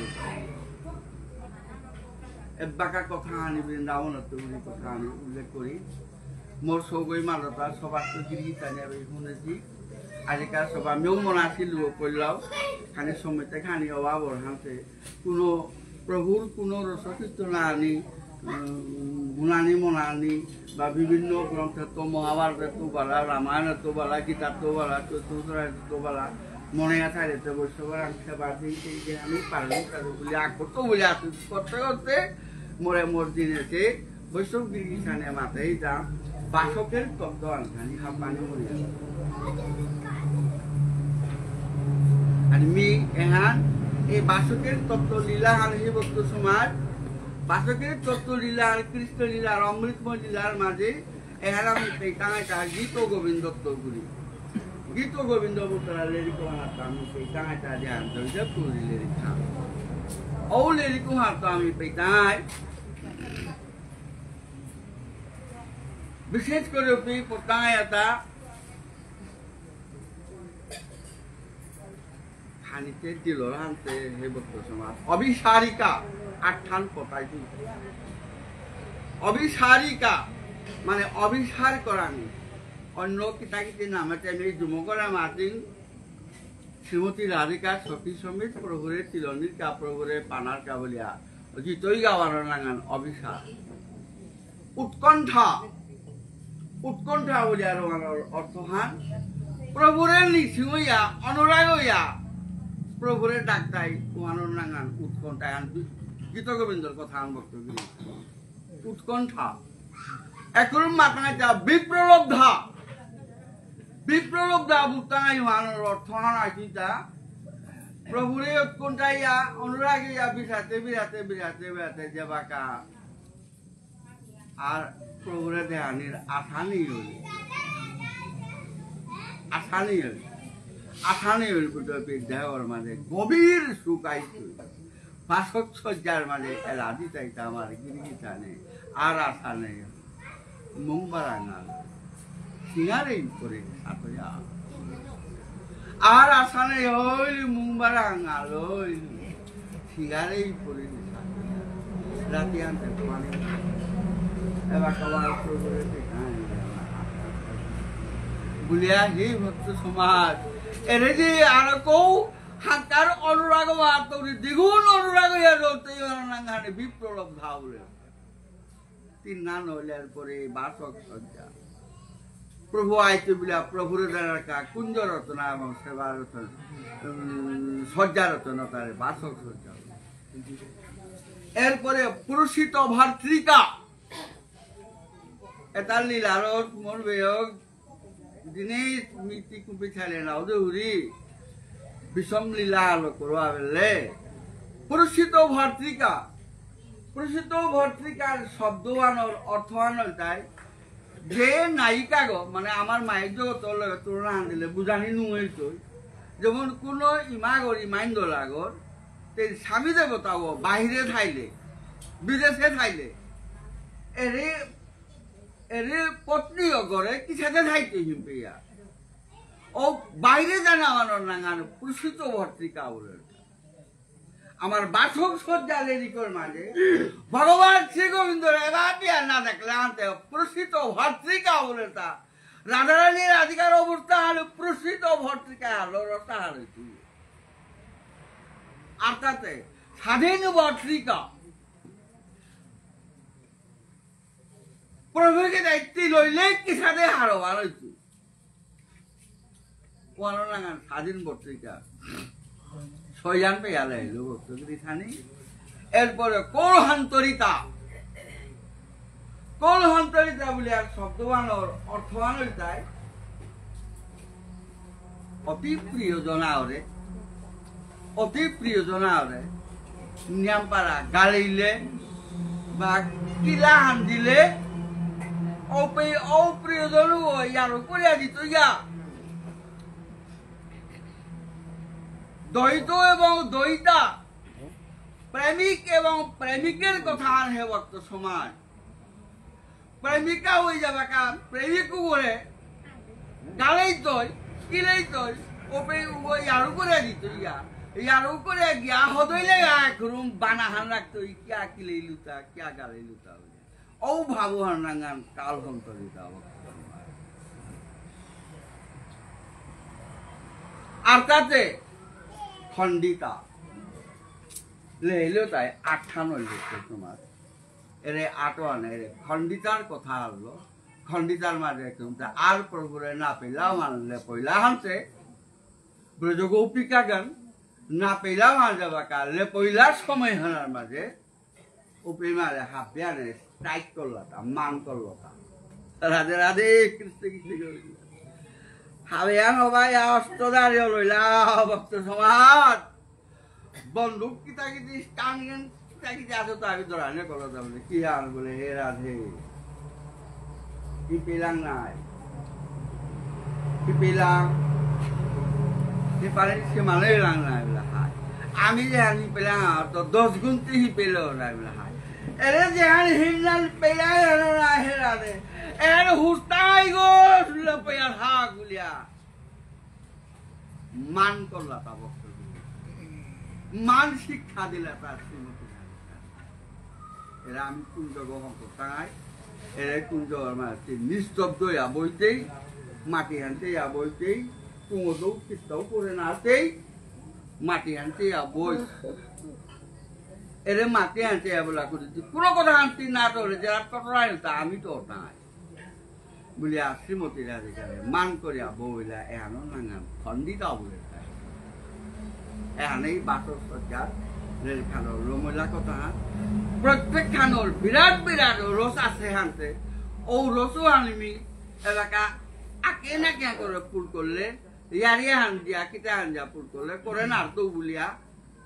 এবাকা কথা আনি বৃন্দাবন তুমি কথা আনি উল্লেখ করি। মোর সৌগই মালতা সবার তো গিরি গিথানি আমি শুনেছি। আজিকার সভা আমিও মনে আছিল করলাম। খানি সময়তে খানি অভাব ওর হাতে কোনো প্রভুর কোনো রসকীর্তন আনি, উম, গুণানি মনানি বা বিভিন্ন গ্রন্থ তো মহাভারত তো বলা, রামায়ণ তো বলা, গীতা তো বলা, চতুর্থ তো বলা, মনে আছে রে তো বৈষ্ণবর আমি সেবা দিই, সেই যে আমি পালন করে বলি, আকর্ত বলে আসি, করতে করতে মোরে মোর দিন এসে বৈষ্ণব গিরি গিথানি মাতেই যা বাসকের তত্ত্ব আনখানি হাঁপানি মনে আছে। আর মি এহান এই বাসকের তত্ত্ব লীলা আর হে ভক্ত সমাজ, বাসকের তত্ত্ব লীলা আর কৃষ্ণ লীলা আর অমৃতময় লীলার মাঝে এহান আমি পেইতাঙাই তা গীত গোবিন্দ তত্ত্ব গুলি। গীত গোবিন্দ বুতরা লেরিক হাত আমি পেইতাঙাই তা ধ্যান ধরে পুরি লেরিক হাত। ও লেরিক হাত আমি পেইতাঙাই। বিশেষ করে পি পতাঙাই তা খানিতে দিল হানতে হে ভক্ত সমাজ। অভিসারিকা, আঠান পতাই দি। অভিসারিকা, মানে অভিসার করানি। অন্য কিতা কিতি নামে তেমনি জুমকরা মাতিন শ্রীমতী রাধিকা সখী সমেত প্রভুরে তিলনির কা প্রভুরে পানার কা বলিয়া। গীতই গাওয়ার নাঙান অভিসার। উৎকণ্ঠা, উৎকণ্ঠা বুলিয়ার অর্থহান, প্রভুরে নিসিং হইয়া, অনুরাগ হইয়া, প্রভুরে ডাকতাই ওহানর নাঙান উৎকণ্ঠা। আন গীত গোবিন্দর কথা আন ভক্ত গিরি। উৎকণ্ঠা। এখন মাতাইতা বিপ্রলব্ধা। বিপ্রলব্ধা বুতাই ওহানর অর্থহান আসিতা। প্রভুরে উৎকণ্ঠা ইয়া, অনুরাগ ইয়া, বিরাতে, বিরাতে, বিরাতে, বিরাতে, যে বাকা। আর প্রভুরে দেহানির আশা নেই হইল। আশা নেই হইল। আশা নেই হইল, পুত্র পীর দেহর মাঝে গভীর সুখ আইত। বাসক সজ্জার মাঝে এলা দিতাইতা আমার গিরি গিথানি। আর আশা নেই। মুংবারাঙাল। সিঙ্গারেই পড়ে সাতয়া। আর আশা নেই হইল মুংবারাঙাল হইল। সিঙ্গারেই পড়ে সাতয়া। রাতি আনতে পানি। এবার কবার প্রভুরে দেখায়। বুলিয়া হে ভক্ত সমাজ। এরে যে আর কৌ হাকার অনুরাগ বা তরি দ্বিগুণ অনুরাগ ইয়া রতে ইয়া নাঙহানে বিপ্রলব্ধা বুলে। তিন নান হইলে এরপরে বাসক সজ্জা। প্রভু আইতে বুলিয়া প্রভুরে দেনার কা কুঞ্জ রচনা এবং সেবা রচনা, উম, সজ্জা রচনা তারে বাসক সজ্জা। এরপরে পুরুষিত ভার্তৃকা। এটা লীলারত মোর বেয়ক দিনেই মিতি কুপি ছাড়ে না, ওদের হুরি। বিষম লীলা আলো করো আবেলে। প্রসূত ভর্তৃকা, প্রসূত ভর্তৃকার শব্দহানর অর্থহান ইলতাই যে নায়িকাগ, মানে আমার মায়ের জগতর লগে তুলনা আন দিলে বুঝানি নুইতই। যেমন কোনো ইমাগর, ইমাইন্দলাগর, তে স্বামী দেবতাও বাহিরে থাইলে, বিদেশে থাইলে, এরে, এরে পত্নী অগরে কিসাদে থাইতে হিমপিয়া। ও বাইরে জানা আমার নাঙান প্রসূত ভর্তৃকা বলে। আমার বাসক সজ্জা লেরিকর মাঝে ভগবান শ্রী গোবিন্দ রেবাটিয়া না দেখলে আনতে প্রসূত ভর্তৃকা বলে তা। রাধারানীর অধিকার অবস্থা হলো প্রসূত ভর্তৃকা হলো রসা হলো তুই। আর তাতে স্বাধীন ভর্তৃকা প্রভুকে দায়িত্ব লইলে কিসাদে হারো আর তুই। ওয়ানো নাঙান স্বাধীন ভর্তৃকা। ছয়জান পেয়ালে এলো ভর্তৃকা থানি। এরপরে কলহান্তরিতা। কলহান্তরিতা বলে আর শব্দহানর অর্থহান ইলতাই অতি প্রিয়জন আওরে, অতি প্রিয়জন আওরে, নিয়াম পারা গালিলে, বা কিলা হান দিলে, অপে-, অপ্রিয়জন ও ইয়ারো করিয়া দিত ইয়া। দ্বৈত এবং দ্বৈতা, প্রেমিক এবং প্রেমিকের কথা আর হে ভক্ত সমাজ। প্রেমিকা হয়ে যাবে কা, প্রেমিক করে গালেই তৈ, কিলেই তৈ, ওপে উগো ইয়ারু করে দিত ইয়া। ইয়ারু করে গিয়া হদইলে এক রুম বানাহান রাখতো, কিয়া কিলেই লুতা, কিয়া গালেই লুতা। ও ভাবহান নাঙান কাল হন্তরিতা। আর তাতে খণ্ডিতা। লেইলো তাই আঠানো লিখতে তোমার। এরে আটোয়ান, এরে খণ্ডিতার কথা আনলো। খণ্ডিতার মাঝে কিন্তু আর প্রভুরে না পেলাম আনলে পয়লা হানতে। ব্রজ গোপিকা গান না পেলাম আন যাবা কালে পয়লা সময় হানার মাঝে। উপেই মারে হাবিয়ানে স্ট্রাইক করলতা, মান করলতা। রাধে রাধে, কৃষ্ণ কৃষ্ণ করি। হাবিয়ান হবাই অস্ত্রধারী লইলা, ভক্ত সমাজ। বন্দুক কিতা কিতি, স্টান গান কিতা কিতি আছে তো আমি ধরানে করলো তাহলে। কি আর বলে, হে রাধে। কি পেলাম নাই। কি পেলাম। কি পারে সে মানে পেলাম নাই বলে হায়। আমি যে আমি পেলাম, আর তো দশ গুণ তি হি পেল নাই বলে হায়। এরে যে আমি হিমনাল পেলাই হলো না হে রাধে। এর হুস্তাই গো, শুনলে পেয়ার হা গুলিয়া। মান করলা তা ভক্ত। মান শিক্ষা দিলা তার শ্রীমতী রাধিকা। এরা আমি কুঞ্জ গ্রহণ করতাম। এরা কুঞ্জ আমার কি নিস্তব্ধ ইয়া বইতেই, মাটি হানতে ইয়া বইতেই, কুমোদৌ কিস্তাও করে নাতেই, মাটি হানতে ইয়া বই। এরে মাটি হানতে ইয়া বলা করে দি। কোনো কথা হানতে না তোলে, যারা কতরা তা আমি তো নাই। বুলিয়া শ্রীমতী রাধিকারে মান করিয়া বইলা এহানো নাঙান খণ্ডিতা বুলে। এহানেই বাসর সজ্জার লেরিকহানর লমলা কথা। প্রত্যেক খানর বিরাট বিরাট রস আছে হানতে। ও রসও আনিমি এলাকা আকে না কে করে ফুল করলে, ইয়ারি হান দিয়া, কিতা হান দিয়া ফুল করলে, করে না তো বুলিয়া,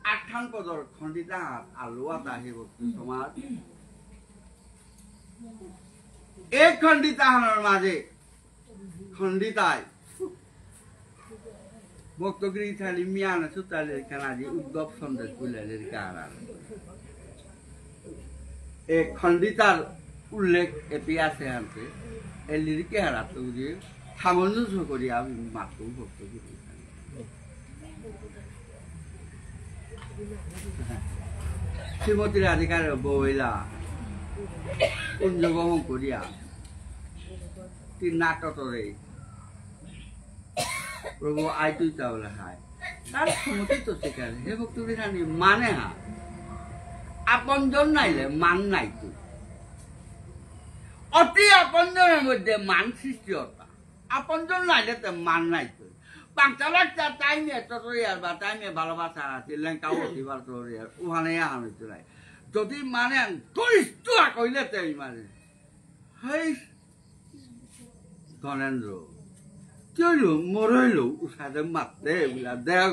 আঠান পদর খণ্ডিতা হাত আলুয়া তাহি ভক্তি সমাজ। এক খণ্ডিতা হানর মাঝে খণ্ডিতাই ভক্তগিরি থালি মিয়ানা সুতালের কানাজি উদ্ধব সন্দেশ কুলেলের কানা। এ খণ্ডিতার উল্লেখ এপি আছে আনতে, এ লিরিকে হারাত যে সামঞ্জস্য করি আমি মাতু ভক্তগিরি। শ্রীমতী রাধিকার বইলা কুঞ্জ গ্রহণ করিয়া তিন নাটরে প্রভু আইতুই চাওলা হায়। তার সমতি তো সেখানে, হে ভক্ত বিধানী মানে হা। আপনজন নাইলে মান নাই তো। অতি আপনজনের মধ্যে মান সৃষ্টি অতা। আপনজন নাইলে তো মান নাই তো। পাঁচটা বাচ্চা তাই নিয়ে ততরিয়ার বা তাই নিয়ে ভালোবাসা আছে, লেঙ্কা অতি ভালোবাসা, ওখানে আহান হইতে নাই। যদি মানে দুষ্ট কইলে তেই মানে। হেই, ধনেন্দ্র, কি হইল? মরইল, উসাদে মারতে, বুলা, দেখ,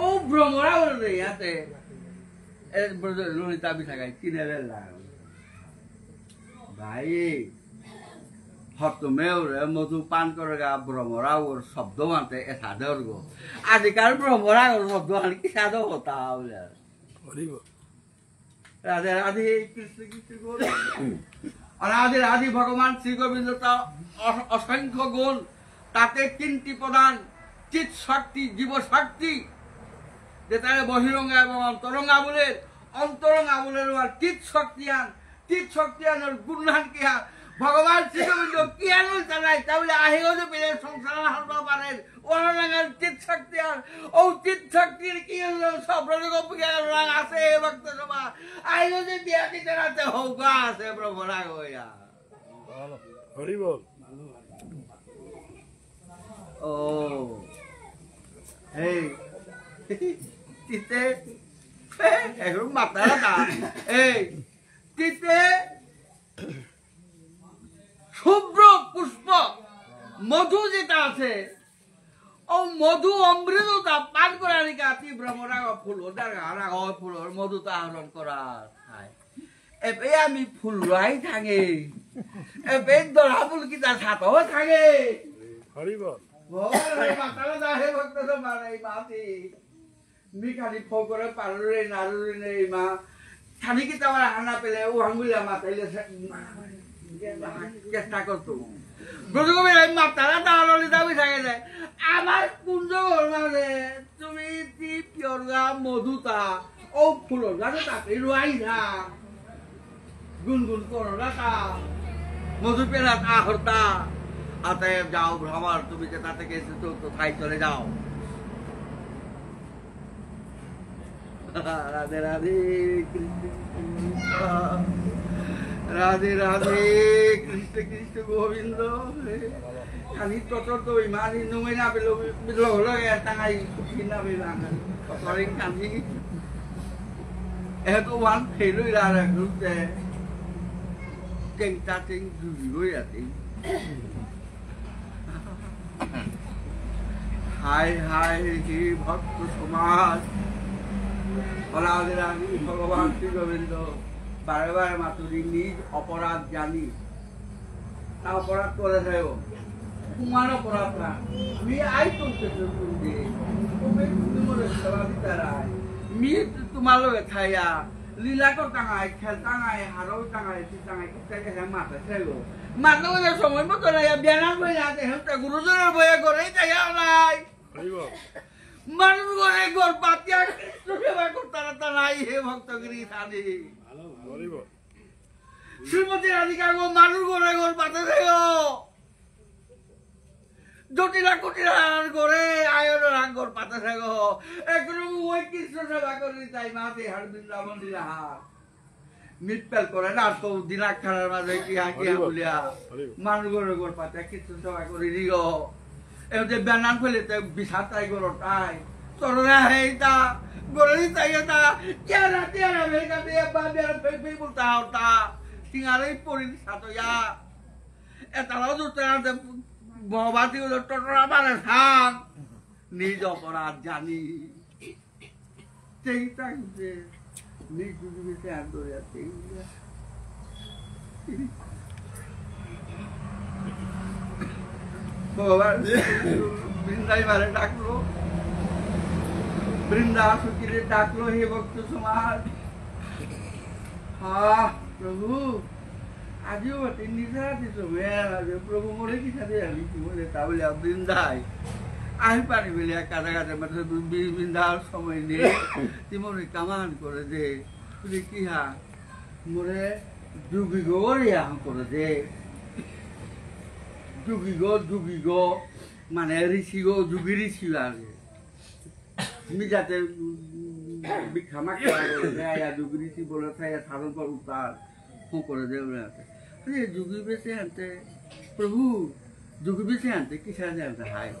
ও ভ্রমরা ওরে ইয়াতে। এ, ব্রজ ললিতা বিশাখায় চিনে বেলা। ভাই, হতমে ওরে মধু পান করেগা ভ্রমরা ওর শব্দ মানতে এসাদে ওর গো। আজিকাল ভ্রমরা ওর শব্দ মানে কি সাদে হতা বলে। হরি বল। রাধে রাধে, কৃষ্ণ কৃষ্ণ গোবিন্দ। অনাদির আদি ভগবান শ্রী গোবিন্দ তা অস-, অসংখ্য গুণ, তাতে তিনটি প্রধান, চিৎ শক্তি, জীব শক্তি, যেটারে বহিরঙ্গা এবং অন্তরঙ্গা বলে, অন্তরঙ্গা বলে আর চিৎ শক্তি আন, চিৎ শক্তি আনর গুণহান কি হান, ভগবান শ্রী গোবিন্দ কি আন জানাই, তাহলে আহিও যে পেলে সংসার হারবা পারেন, ওনার চিৎ শক্তি আর ও চিৎ শক্তির কি হলো? সব রকম জ্ঞান আছে, হে ভক্ত সভা। আইলো যে বিয়া কি জানাতে হৌকা আছে, প্রভু রাগ হইয়া। হরি বল। ও, এই, তিতে, এখন মাতারা না, এই, তিতে, শুভ্র পুষ্প, মধু যেটা আছে, ও মধু অমৃততা পান করার কাতি ভ্রমরাগ ফুল, ওটার হারা হয় ফুল, ওর মধুতা আহরণ করার। হায়। এবে আমি ফুল রাই থাকে। এবে দরা ফুল কি তার সাথেও থাকে। হরি বল। ভগবান হরে মাতারা দা হে ভক্ত তো মারাই মাতি। মি খালি ফকরে পারুরে নারুরে নেই মা। খালি কি তোমার হানা পেলে ও আঙ্গুলিয়া মাতাইলে সে-, চেষ্টা করতো। ব্রজগোবিন্দ এই মাতারা তাহলে দাবি থাকে যায়। আমার কুঞ্জ ঘর মাঝে তুমি তি পিয়রগা মধুতা ও ফুলর গাছে তাতে রুয়াই না। গুনগুন করো রাতা, মধুপেরা আহরতা। অতএব যাও ভ্রমর, তুমি যেটা থেকে এসেছো তো তাই চলে যাও। রাধে রাধে কৃষ্ণ কৃষ্ণ। রাধে রাধে কৃষ্ণ কৃষ্ণ গোবিন্দ। খালি তত তো ইমানি নুমে না বেলো বেলো হলো এ তাঙাই সুখী না বেলাঙ। ততরিং খালি এত ওয়ান ফেল হইলা রে গুরুতে। চেংটা চেং জুড়ি হই আছে। হায় হায় হে ভক্ত সমাজ, অনাদির আদি ভগবান শ্রী গোবিন্দ বারে বারে মাতুরি নিজ অপরাধ জানি অপরাধ করে থাকো। তোমার অপরাধ না। মি আই করতে তুমি। তুমি তুমি মোরে সেবা দিতারাই। মি তোমার লগে থাইয়া। লীলা করতাঙাই, খেলতাঙাই, হারৌ তাঙাই, পিতাঙাই, কিতা কে মাথা থাকো। মাথা করে সময় মতো নাই, বিয়ানার বই না, দেখো তো গুরুজনের বইয়ে করেই থাইয়া নাই। হরিব। মানুষ ঘরে ঘর পাতিয়া কৃষ্ণ সেবা করতারা তা নাই, হে ভক্তগিরি সাধি। হরিব। শ্রীমতী রাধিকা গো মানুষ ঘরে ঘর পাতে থাকো। জটিলা কুটিলা ঘরে আয়ন রাঙর পাতে থাকো। একরকম ওই কৃষ্ণ সেবা করি তাই মা বিহার বৃন্দাবন দিলা। মিটপেল করে না তো দিন আখানার মাঝে কি হা কি হা হরিবল, বলিয়া। হরিবল। মানুষ ঘরে ঘর পাতে কৃষ্ণ সেবা করি দিও। এতে বেনান ফেলে তে বিশাল তাই গরো তাই। তোর না হেইতা, গরো তাই এটা। কিয়া না, কিয়া না, বেকা দিয়ে বা বের ফেল ফেল বলতা হতা। সিঙ্গারে পরি সাতয়া। এতারাও তো তারা ভবাতি হলো টোটরা বারে থাক। নিজ অপরাধ জানি। চেইতাং যে নিজ দুর্নীতি আন্দোলন চেইতা। ভগবান বৃন্দাই মারে ডাকলো, বৃন্দা সুখীরে ডাকলো, হে ভক্ত সমাজ। হা প্রভু, আজিও বটে নিশা দিছো মেলা যে প্রভু মোরে কি সাথে আমি কি বলে তা বলে বৃন্দাই। আমি পানি বলে কাদা কাদা মানে বৃন্দার সময় নেই। তুই মোরে কামান করে দে। তুই কি হা? মোরে যোগী গো রে আহ করে দে। যোগী গো, যোগী গো, মানে ঋষি গো, যোগী ঋষি লাগে। মি যাতে, উম, ভিক্ষা মাগতে পারে, আয়া যোগী ঋষি বলে, তাই সাধন কর উদ্ধার, ফোন করে দে বলে আছে। আরে যোগী বেশে আনতে, প্রভু, যোগী বেশে আনতে, কিসা জানতে হাই?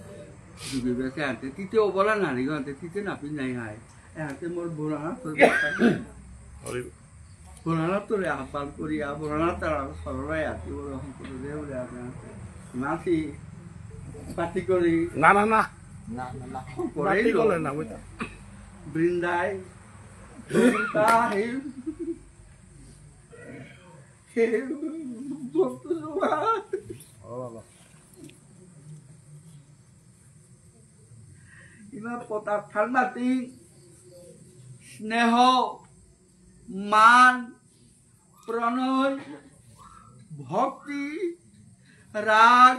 যোগী বেশে আনতে, তিতে অবলা নারী আনতে, তিতে নাপি নাই হাই। এ আনতে মোর ভোলানাথ তোর হরি। ভোলানাথ তোরে আহ্বান করিয়া, ভোলানাথ তারা সরলায় আছি, বলে হম করে দে বলে আছে। মাসি, পাতি করি। না, না, না। না, না, না। করে পাতি লো। করে না, বুঝা। বৃন্দায়, বৃন্দা, হে, হে, ভক্ত সভা। ও বাবা। ইমা পদার্থর মাতি স্নেহ, মান, প্রণয়, ভক্তি, রাগ,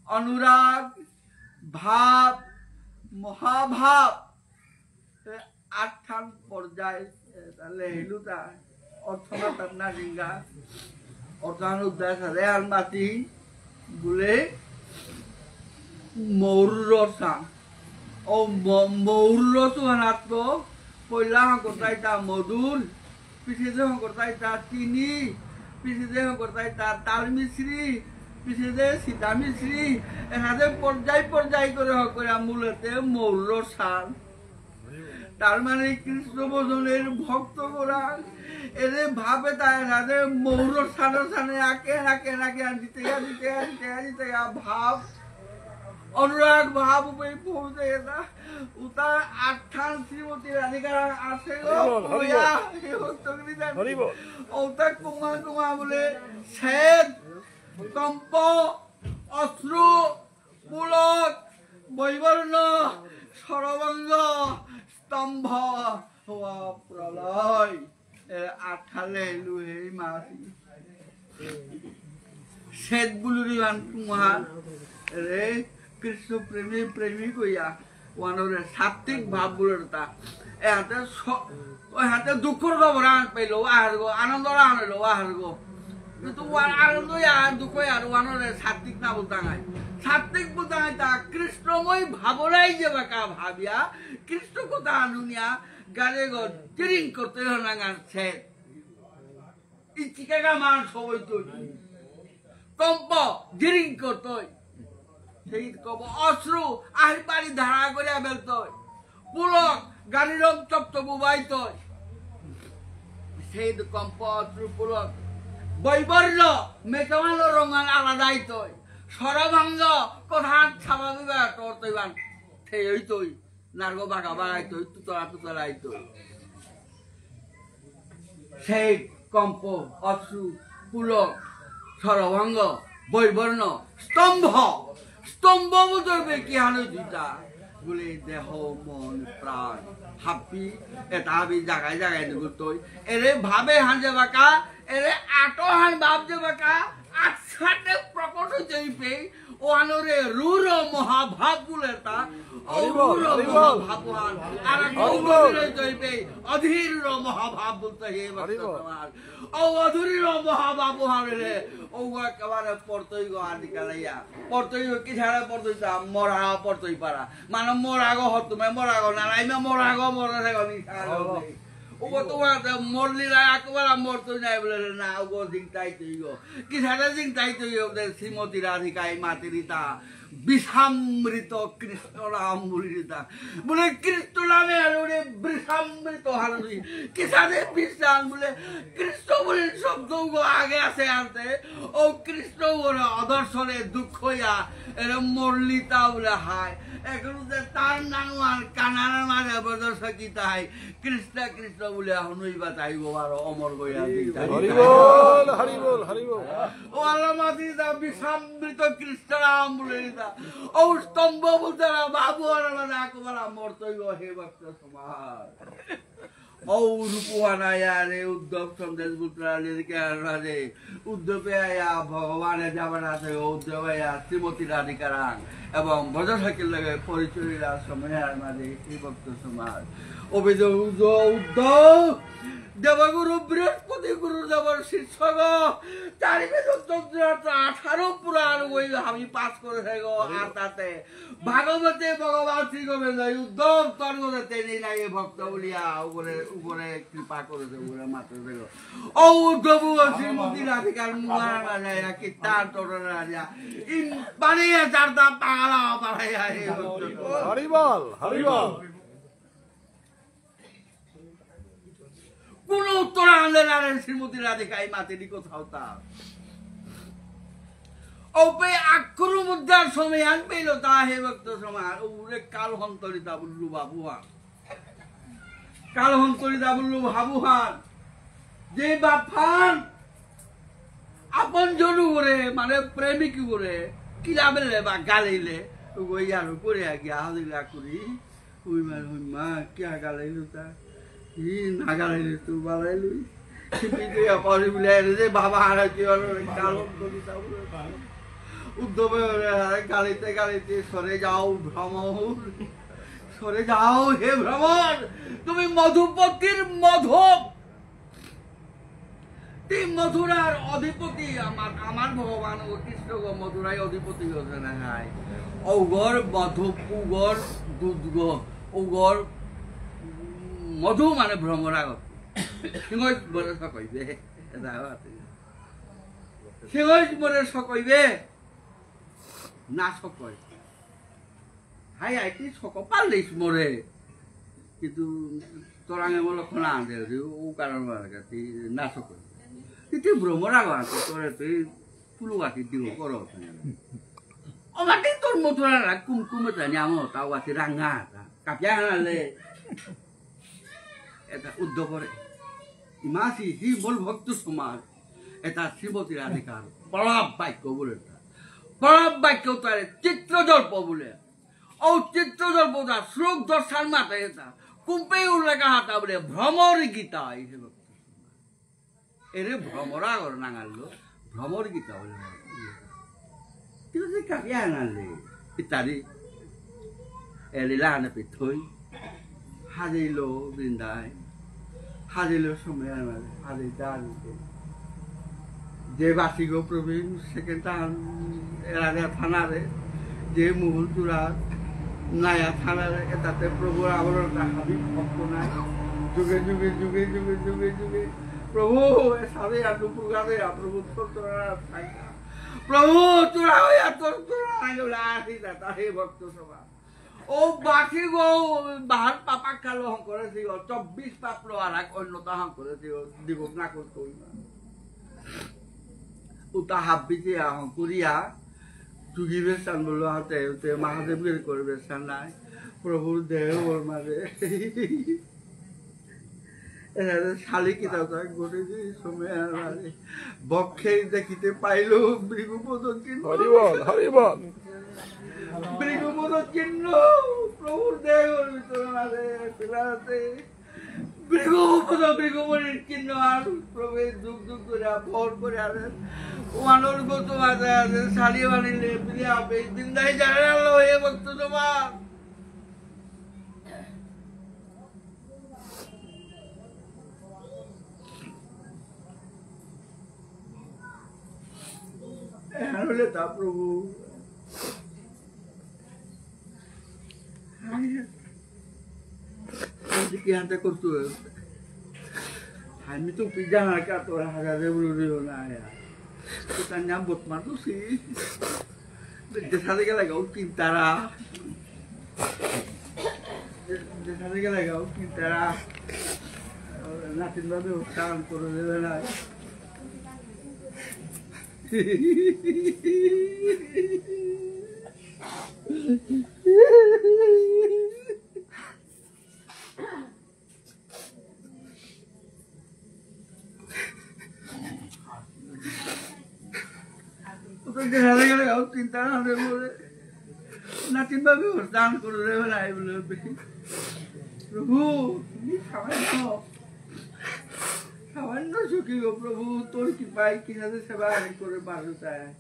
অনুরাগ, ভাব, মহাভাব, এ আটখান পর্যায়, এ, তাহলে হেলুতা, অর্থ মাতার না জিঙ্গা, অর্থান উদ্ধার সাথে আর মাতি, বুলে মৌর রসা। ও ম-, মৌর রস হানাত পয়লা হকরতাইতা মধুর, পিছেদে হকরতাইতা চিনি, পিছেদে হকরতাইতা তাল মিশ্রি, পিছেদে সীতা মিশ্রি, এসাদে পর্যায় পর্যায় করে হকরে মূলতে মৌর রসান। তার মানে কৃষ্ণ ভজনের ভক্ত করা, এরে ভাবে তাই রাধে মৌর সানে সানে আকে আকে আকে আন দিতে গা, দিতে গা, দিতে গা, দিতে গা, ভাব, অনুরাগ ভাব উপরে পৌঁছে গেতা। উতা আঠান শ্রীমতী রাধিকা আছে গো, হরি বল, হরি বল। হইয়া, হে ভক্তগিরি জান। হরি বল। ওতা কুমা কুমা বলে, শ্বেত, কম্প, অশ্রু, পুলক, বৈবর্ণ, সরভঙ্গ, স্তম্ভ, হওয়া প্রলয়। এ আঠালে লুহেই মাসি। শ্বেত বুলুরি বান কুমার। রে কৃষ্ণ প্রেমী প্রেমিক হইয়া ওয়ানরে সাত্ত্বিক ভাব বুলরতা। এ হাতে স-, ওই হাতে দুঃখর খবর আন পেল, আহার গো, আনন্দর আন হইল, আহার গো। কিন্তু ওয়ান আনন্দ আর দুঃখ আর ওয়ানরে সাত্ত্বিক না বলতাম নাই। সাত্ত্বিক বলতাম নাই তা কৃষ্ণময় ভাবনাই যে বাকা ভাবিয়া, কৃষ্ণ কথা আনুনিয়া, গানে গো, জিরিং করতে হনাঙ্গান সে। ইচিকাগা মান সবই তো। কম্প, জিরিং করতই। সেই কব অশ্রু, আহির পানি ধারা করিয়া বেলতই। পুলক, গানিরম তপ্ত বুবাইতই। সেই কম্প, অশ্রু, পুলক। বৈবর্ণ, মেকমালো রঙান আলাদাইতই। সরভঙ্গ, কোথান ছাবা বিবাহ করতইবান। সেই হইতই। নারগ বাগা বাগাইতই, তুতলা তুতলাইতই। সেই কম্প, অশ্রু, পুলক, সরভঙ্গ, বৈবর্ণ, স্তম্ভ, স্তম্ভ বুলতে কি হানো দুইটা, বুলে দেহ, মন, প্রাণ, হাবি, এটা হাবি জাগায় জাগায় নিগুলতই। এরে ভাবে হান যে বাকা, এরে আটো হান ভাব যে বাকা, আচ্ছাতে প্রকট হইতে হইবে, ও আনরে রুর মহাভাব বুলে তা, ও হরি বল, রুর হরি বল। মহাভাব হান, আর হরি বল। হইতে হইবে, অধীর মহাভাব বুলতে হে হরি বল। ভক্ত সমাজ। ও অধীর মহাভাব হান রে, ও একেবারে পড়তই গো আদিকালাইয়া। পড়তই গো, কি ছাড়া পড়তই তা, মরা পড়তই পারা। মানে মরা গো হতুমে মরা গো, না, না, ইমে মরা গো, মরা গো, নি ছাড়া গো। ও তোমার মরলি না, একেবারে মরতই নাই বুলে রে, না, ও গো জিংতাই তুই গো। কি ছাড়া জিংতাই তুই গো, শ্রীমতী রাধিকাই মাতিরিতা। বিষামৃত কৃষ্ণ নাম বুলিতা। বুলে কৃষ্ণ নামে আর ওরে বিষামৃত হারুনি। কিসাদে বিষাম বুলে কৃষ্ণ বুলে শব্দ গো আগে আছে আনতে। ও কৃষ্ণ ওরে অদর্শনে দুঃখ ইয়া এরে মরলিতা বুলে হায়। এখন যে তার নাম আর কানার মাঝে বদল সকিতাই। কৃষ্ণ কৃষ্ণ বুলে হনুই বাতাই গো আর অমর গয়া দিতা। হরি বল, হরি বল, হরি বল। ও আল্লাহ মাতি দা বিষামৃত কৃষ্ণ নাম বুলে দা। ও স্তম্ভ বুলতারা বাবু আর মানে আকবার মরতই গো হে ভক্ত সমাজ। ও রূপহান আয়া রে উদ্ধব সন্দেশ বুলতারা লেরিকে আর রে উদ্ধবে আয়া ভগবানে যাবার আছে ও উদ্ধব আয়া শ্রীমতী রাধিকারাং এবং ব্রজ সখীর লগে পরিচয় রাস সময় আর মাঝে এই ভক্ত সমাজ। অভিযোগ উদ্ধব দেবগুরু বৃহস্পতি গুরু দেবর শিষ্য গো, চারি বেদ তন্ত্র আঠারো পুরাণ ওই আমি পাস করে থাকো। আর তাতে ভাগবতে ভগবান শ্রী গোবিন্দ এই উদ্ধব তর্গ দেতে নেই না এই ভক্ত বলিয়া উপরে উপরে কৃপা করে দে উপরে মাত্র দেখো। ও উদ্ধব শ্রীমতী রাধিকার মুহারা যায় না কি তার তররা যা ইম পানিয়া চারটা পালা পালাইয়া এই ভক্ত। হরি বল, হরি বল। কোনো উত্তর আনলে না রে শ্রীমতী রাধিকা, এই মাতেরই কোথাও তা। ওপে আক্রম উদ্ধার সময় আন পেল তা হে ভক্ত সমাজ, ওরে কাল হন্তরিতা বললু বাবুহান। কাল হন্তরিতা বললু বাবুহান। যে বাপহান আপন জনু করে, মানে প্রেমিক করে, কিলা বেলে বা গালিলে, ওই আর করে আগে আহদিলা করি। ওই মা, ওই মা, কিয়া গালাইলো তা? ই না গালাইলে তো বালাইলই। ছিপি তো ইয়া পারি বলে, আরে যে বাবা হারা কি হলো, কালো করি তা বলে। উদ্ধবে ওরে হারা গালিতে গালিতে, "সরে যাও ভ্রমর, সরে যাও হে ভ্রমর, তুমি মধুপতির মধু।" তি মথুরার অধিপতি আমার, আমার ভগবান ও কৃষ্ণ গো মথুরায় অধিপতি হতে না হয়। ঔগর মধু, উগর দুধ গো, ঔগর মধু মানে ভ্রমরাগত। সিংহ মরে সকইবে। এটা আছে। সিংহ মরে সকইবে। না সকই। হাই আইতি সক পারলিস মোরে। কিন্তু তোরাঙে মনে খনা আনতে হইছে, ও কারণ মানে কি, তুই না সক। কিন্তু ভ্রমর আগ আছে, তোরে তুই পুলু গাছি দিব করো। ও মাটি তোর মথুরা রাগ কুমকুমে জানি আমো, তাও আছে রাঙা, কাপিয়া হানালে। এটা উদ্ধব করে। ইমাসি হি বল ভক্ত সমাজ। এটা শ্রীমতী রাধিকার প্রলাপ বাক্য বলে এটা। প্রলাপ বাক্য তারে চিত্রজল্প বলে। ও চিত্রজল্প তা শ্লোক দর্শন মাতে এটা। কুম্পে উল্লেখ হাতা বলে ভ্রমর গীতা এই হে ভক্ত সমাজ। এরে ভ্রমর আগর নাঙাললো, ভ্রমর গীতা বলে। কিন্তু সে কাকে আনালে? ইত্যাদি। এ লীলা আনে পিঠই। হাজিলো বৃন্দায়। হাজিলো সময় আনালে। হাজি দাঁড়িয়ে। যে বাসিগো প্রবীণ, সেকেন্ড টান এরা থানারে। যে মহুল চূড়া, নায়া থানারে, এটাতে প্রভুর আবরণটা হাবি ভক্ত নাই। যুগে যুগে, যুগে যুগে, যুগে যুগে। প্রভু, এ সাবে আর দুপুর গাবে, আর প্রভু তোর তোরা থাকা। প্রভু, তোরা হইয়া তোর তোরা আগে আসি না, তা হে ভক্ত সভা। ও বাকি গো, বাহার পাপা কালো হং করে দিও, চব্বিশ পাপ লো আর এক অন্যতা হং করে দিও, দিব না করতো না। উতা হাব্বিতে আহং করিয়া, যুগী বেশান বললো হাতে, উতে মহাদেব গিরি করে বেশান নাই। প্রভুর দেহ ওর মাঝে। এরা শালিক কিতা তা ঘটে যে সময় আর আরে বক্ষে দেখিতে পাইল ভৃগুপদ চিহ্ন। হরি বল, হরি বল। ভৃগুপদ চিহ্ন প্রভুর দেহর ভিতরে মাঝে ফেলাতে ভৃগুপদ, ভৃগুমুনির চিহ্ন আর প্রভু দুঃখ দুঃখ করে ভর করে আরে ওয়ানোর গত মাঝে আছে শালি বানিলে বিলে আপে বিন্দাই জানে আলো হয়ে ভক্ত তোমার। এহান হলে তা প্রভু। হায়। আজকে আনতে করতো। আমি তো পিজা না কা তোরা হাজারে বলে দিও না আয়া। তো তার নাম বত মারতো সি। যেসাদে গেলে গাও কিনতারা। যেসাদে গেলে গাও কিনতারা। নাতিন ভাবে উচ্চারণ করে দেবে না। ওকে দেখা গেলে গাও চিন্তা না করে বলে, নাতিন ভাবে ওর দান করে দেবে না, এই বলে, "প্রভু, তুমি সামান্য, সামান্য সুখী গো প্রভু, তোর কৃপায় কিনারে সেবা আমি করে পারতাই,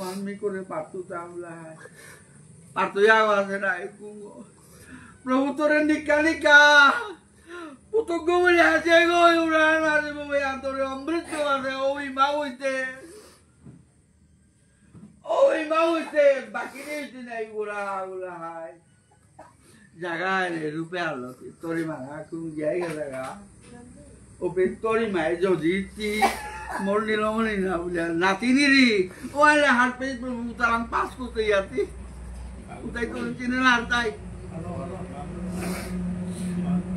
আমি করে পারতাম না, পারতো যাওয়া আছে না, এই কুঙ্গ। প্রভু তোরে নিকা নিকা, পুতক গো বলে আছে গো, উড়ান আছে বাবা, আন্তরে অমৃত আছে, ওই মা হইতে।" ওই মা হইতে বাকি নেই তো নাই, ওরা, ওরা হায়। জাগা রে, রূপে আলো, তোরে মারা, কোন জায়গা জাগা? ওপে তোরে মায়ে যদি তি, মোর নীলমণি না বলে, নাতিনি রে, ও আলে হাত পে প্রভু তারাং পাস করতে ইয়াতি। উতাই তো চিনে না আর তাই।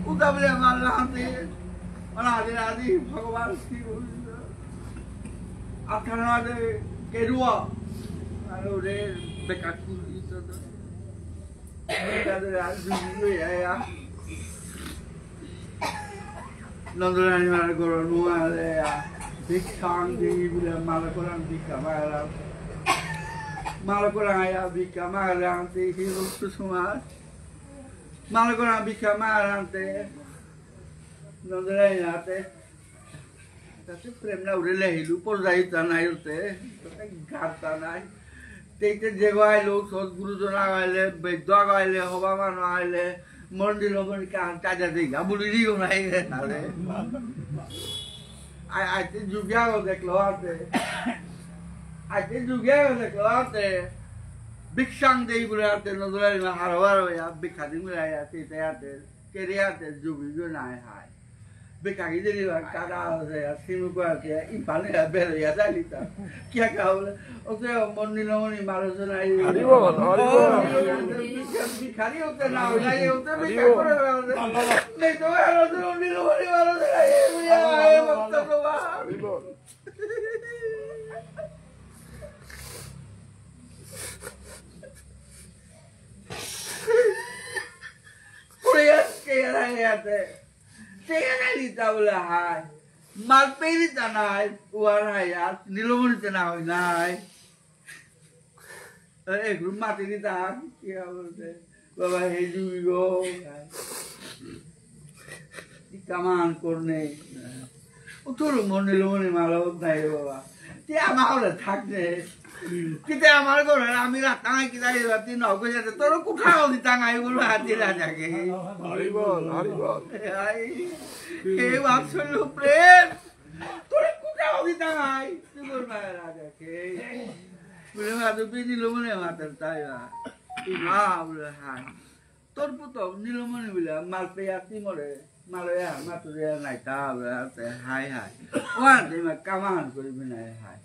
উতা বলে আমার হাতে, মানে আদে আদি ভগবান শ্রী গোবিন্দ। আখানা আদে কেরুয়া। আর ওরে বেকার কুলি তো। বেকার আজ দুই হয়ে আয়া। নন্দরানী মারা গরম নুয়া আয়া। ভিক্ষাং দেই বলে মারা করাং ভিক্ষা মারা। মারা করাং আয়া ভিক্ষা মারা আনতে হিরো সমাজ। মারা করাং ভিক্ষা মারা আনতে। নন্দরানী আতে। তাতে প্রেম না উড়ে লেহিলু, পর্যায়িতা নাই ওতে, তাতে গারতা নাই। তেইতে যে গাইলো, সৎগুরুজন আগাইলে, বৈদ্য আগাইলে, হবা মানু আগাইলে, মন্দির হবন কাহান চাজা দেই, গাবুলি দিও নাই রে, নারে। আই, আইতে যুগিয়া গো দেখলো আতে। আইতে যুগিয়া গো দেখলো আতে। ভিক্ষাং দেই বলে আতে, নজরাই না হারবার হইয়া, ভিক্ষা দিন বলে আতে, তেইতে আতে। কেরিয়াতে জুবি গো নাই হাই। বেকাগি দেরি বা কাদা আছে, আর সিমু কো আছে, ইম্পালে আর বেরো ইয়া জানি তা। কিয়া কা বলে? ওতে মন নীলমণি মারো সে নাই। হরি বল, হরি বল। ভিখারি হতে না, হরি নাই হতে হরি ভিক্ষা বল। করে বেড়াতে। নেই তো আর হতে নীলমণি মারো সে নাই। এ বুঝা, এ ভক্ত বাবা। হরি বল। পুড়ে যাচ্ছে এরা ইয়াতে। চেহারা নিতা বলে হায়। মারপেই নিতা নাই, উহার হায় আর নীলমণিতে না হয় নাই। এ, একটু মাটি নিতা, কি বলতে? বাবা, হে জুড়ি গো। কামান করনে। ও তোর মনে মনে মালা নাই রে বাবা। তে আমার ঘরে থাকবে। কিতে আমার ঘরে আমি রাতাঙাই কিতা রে রাতি নগো যাতে তোর কুঠাও দিতাঙাই বলো হাতি রাজাকে। হরি বল, হরি বল। আই, হে বাৎসল্য প্রেম। তোর কুঠাও দিতাঙাই। তুই বল না রাজাকে। বলে, "মা, তো বিনি লো মনে মাতার তাই বা।" মা বলে, "হ্যাঁ।" তোর পুতক নীলমণি বুলিয়া মালপেয়া তিমরে, মালয়া, মাতুরিয়া নাইতা, বুলিয়া তে হাই হাই। ওয়ান দে মা কামান করি বিনাই হাই।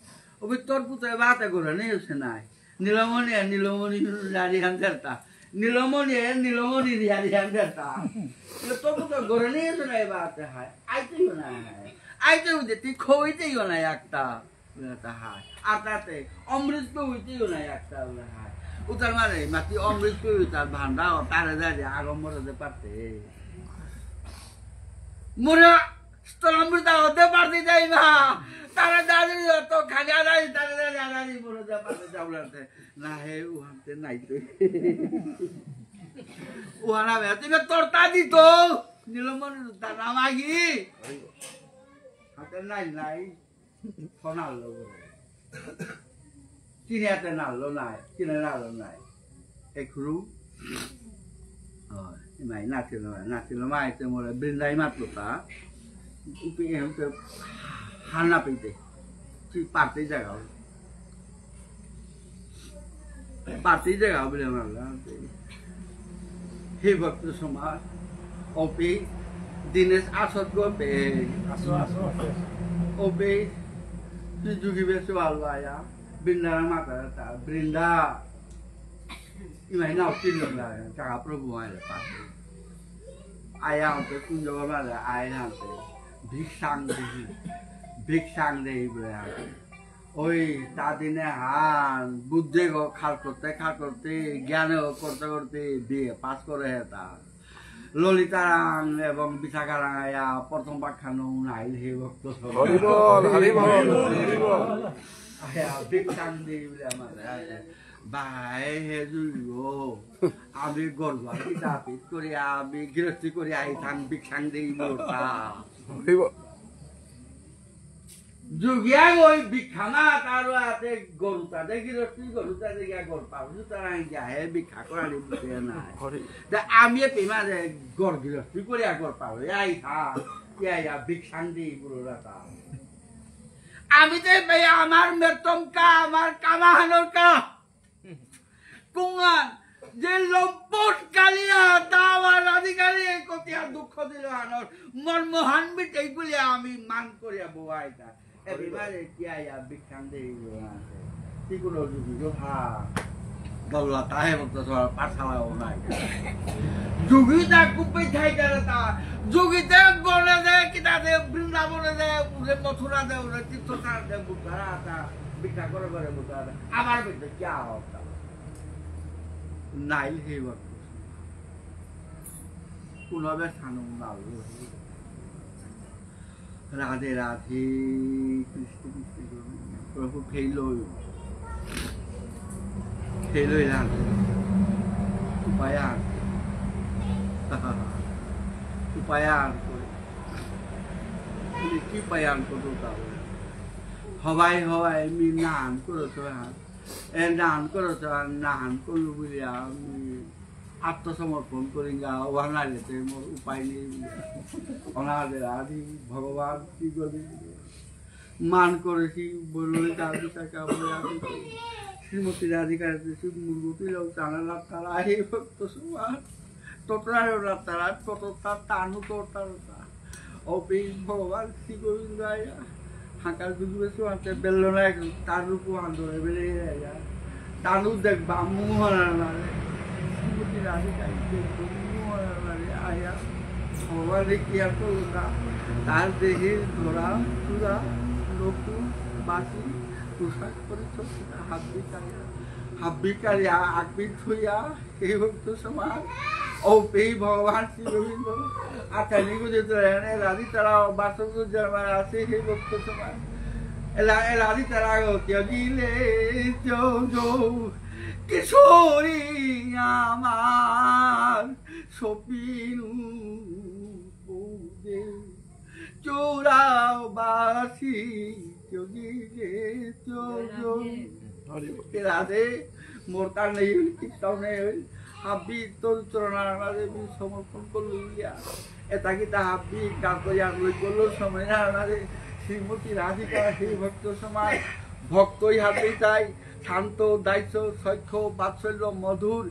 ওবি তোর পুতক বাতে করে নেই সে নাই। নীলমণি আর নীলমণি নারী হান্দারতা। নীলমণি আর নীলমণি নারী হান্দারতা। তোর পুতক করে নেই সে নাই বাতে হাই। আইতেই না হাই। আইতেই উঠে তুই খইতেই না একটা। উড়াতা হায়। আর তাতে অমৃত পেয়ে উঠতেও নাই একটা উড়া হায়। উতার মানে মাটি অমৃত পেয়ে তার ভান্ডা ও তারে যায় যে আগম মরে যে পারতে। মোরা তোর অমৃতা হতে পারতে যাই না। তারা দাদি তো খাজা দাদি, তারা দাদি, দাদি বলে যা পারতে যাও লাগতে। না হে, ও হাতে নাই তো। ও হানা বে, তুই তোর তা দি তো। নীলমণি তার নাম আগি। হাতে নাই, নাই। সোনার লোক। চিনে আতে নালো নাই, চিনে নালো নাই। একরু, ও, ইমাই নাচিল মাই, নাচিল মাই তে মোরে বৃন্দাই মাতলো তা। উপি এম তে হানা পেতে। তুই পারতে জায়গা। পারতে জায়গা বলে মারলা। হে ভক্ত সমাজ, অপি, দিনেশ আসত গো পে। আসো, আসো, আসো। অপি, তুই যুগি বেশ ভালো আয়া। বৃন্দার মাতা তা, বৃন্দা। ইমাই নাও তিন জন লাগে, টাকা প্রভু আইলে পাতে। আয়া হতে কুঞ্জ বাবা আয়া হতে। ভিক্ষাং দেহি, ভিক্ষাং দেহি বলে আর। ওই তা দিনে হান, বুদ্ধে গো খাল করতে, খাল করতে, জ্ঞানে গো করতে করতে, বিএ পাস করে হে তা। ললিতারাং এবং বিশাখারাং আয়া প্রথম পাকখানো নাইল হে ভক্ত সব। হরি বল, হরি বল, হরি বল। আয়া ভিক্ষাং দেই বলে আমার আয়া। বাই হে জুইও। আমি গর্ব আর কি দাবি করি, আমি গৃহস্থী করি আইতাম ভিক্ষাং দেই বলতা। হরি বল। যুগিয়া ওই ভিক্ষা না, তার হাতে গরু তাতে গিরস্তি, গরু তাতে গিয়া গরু পাবো, তারা গিয়া হে ভিক্ষা করানি বুঝে না। হরি। তা আমি এ পেমা যে গর গিরস্তি করে গর পাবো, এই হা, ইয়া ইয়া ভিক্ষাং দি বুড়ো রাতা। আমি তো ভাই আমার মেতম কা, আমার কামাহানোর কা। কুঙান, যে লম্পট কালিয়া, তা আমার রাধিকারে কতিয়া দুঃখ দিল আনর, মর্মহান মিটেই বলে আমি মান করিয়া বউয়াইতা। এবারে কিয়া ইয়া ভিক্ষাং দেই বউয়াইতা। কি কোনো যুগি গো হা। দল্লা তাহে বলতে সব পাঠশালাও নাই। যুগিতা কুপে থাই তারা তা। যুগিতে বনে দে, কিতা দে, বৃন্দাবনে দে, উরে মথুরা দে, উরে তীর্থস্থান দে, বুদ্ধারা তা। ভিক্ষা করে করে বুঝা যায়। আমার ভিতরে কি অবস্থা? নাইল হে ভক্ত। কোনোভাবে সানু নাল। রাধে রাধে, কৃষ্ণ কৃষ্ণ, প্রভু ফেল হইল। ফেল হইলাম। উপায় আর। উপায় আর করে। কি উপায় আর করবো তাহলে? হবাই হবাই মি নান করো তো হান। এ নান করো তো হান, নান করলো বুলিয়া মি আত্মসমর্পণ করিঙ্গা, ওহান আইলে তো মোর উপায় নেই বুলিয়া। অনাদে আদি ভগবান কি করি মান করেছি, বললে তার বিচার কাপড়ে আসি। শ্রীমতী রাধিকা শ্রী মুরগতি লোক চানা লাভ তারা এই ভক্ত সমাজ। ততরায় ওরা তারা, তত তার তানু তো তার তা। অপি ভগবান শ্রী গোবিন্দ আয়া, হাঁকার দুগুলো সমাজে বেললো না এখন, তার রূপ আন্দোলনে বেলে আয়া। তানু দেখবা, মোহন আনারে। শ্রীমতী রাধিকা দেখবো, মোহন আনারে আয়া। ভগবান কি আর করলো না? তার দেহের ধরা, চূড়া, নকুল, বাসি, পোশাক পরিচ্ছদ, হাব্বি কালিয়া, হাব্বি কালিয়া, আকবি থুইয়া, এই ভক্ত সমাজ, ও এই ভগবান শ্রী গোবিন্দ, আচারি গুজে তো এনে রাধি তারা বাসক জন্মার আছে, হে ভক্ত সমাজ। এলা, এ রাধি তারা গো, কেউ দিলে কেউ যৌ, কিশোরী আমার সপিনু বৌদে। চৌরাবাসী যোগী রে চৌর। হরি বল। এ রাধে, মোর কার নেই হইল, কিত্তাও নেই হইল। হাবি তোর চরণার মাঝে বি সমর্পণ করলু ইয়া। এটা কিতা হাবি কার করিয়া লই করলো সময় না মাঝে। শ্রীমতী রাধিকা, হে ভক্ত সমাজ, ভক্তই হাতে চাই। শান্ত, দাস্য, সখ্য, বাৎসল্য, মধুর,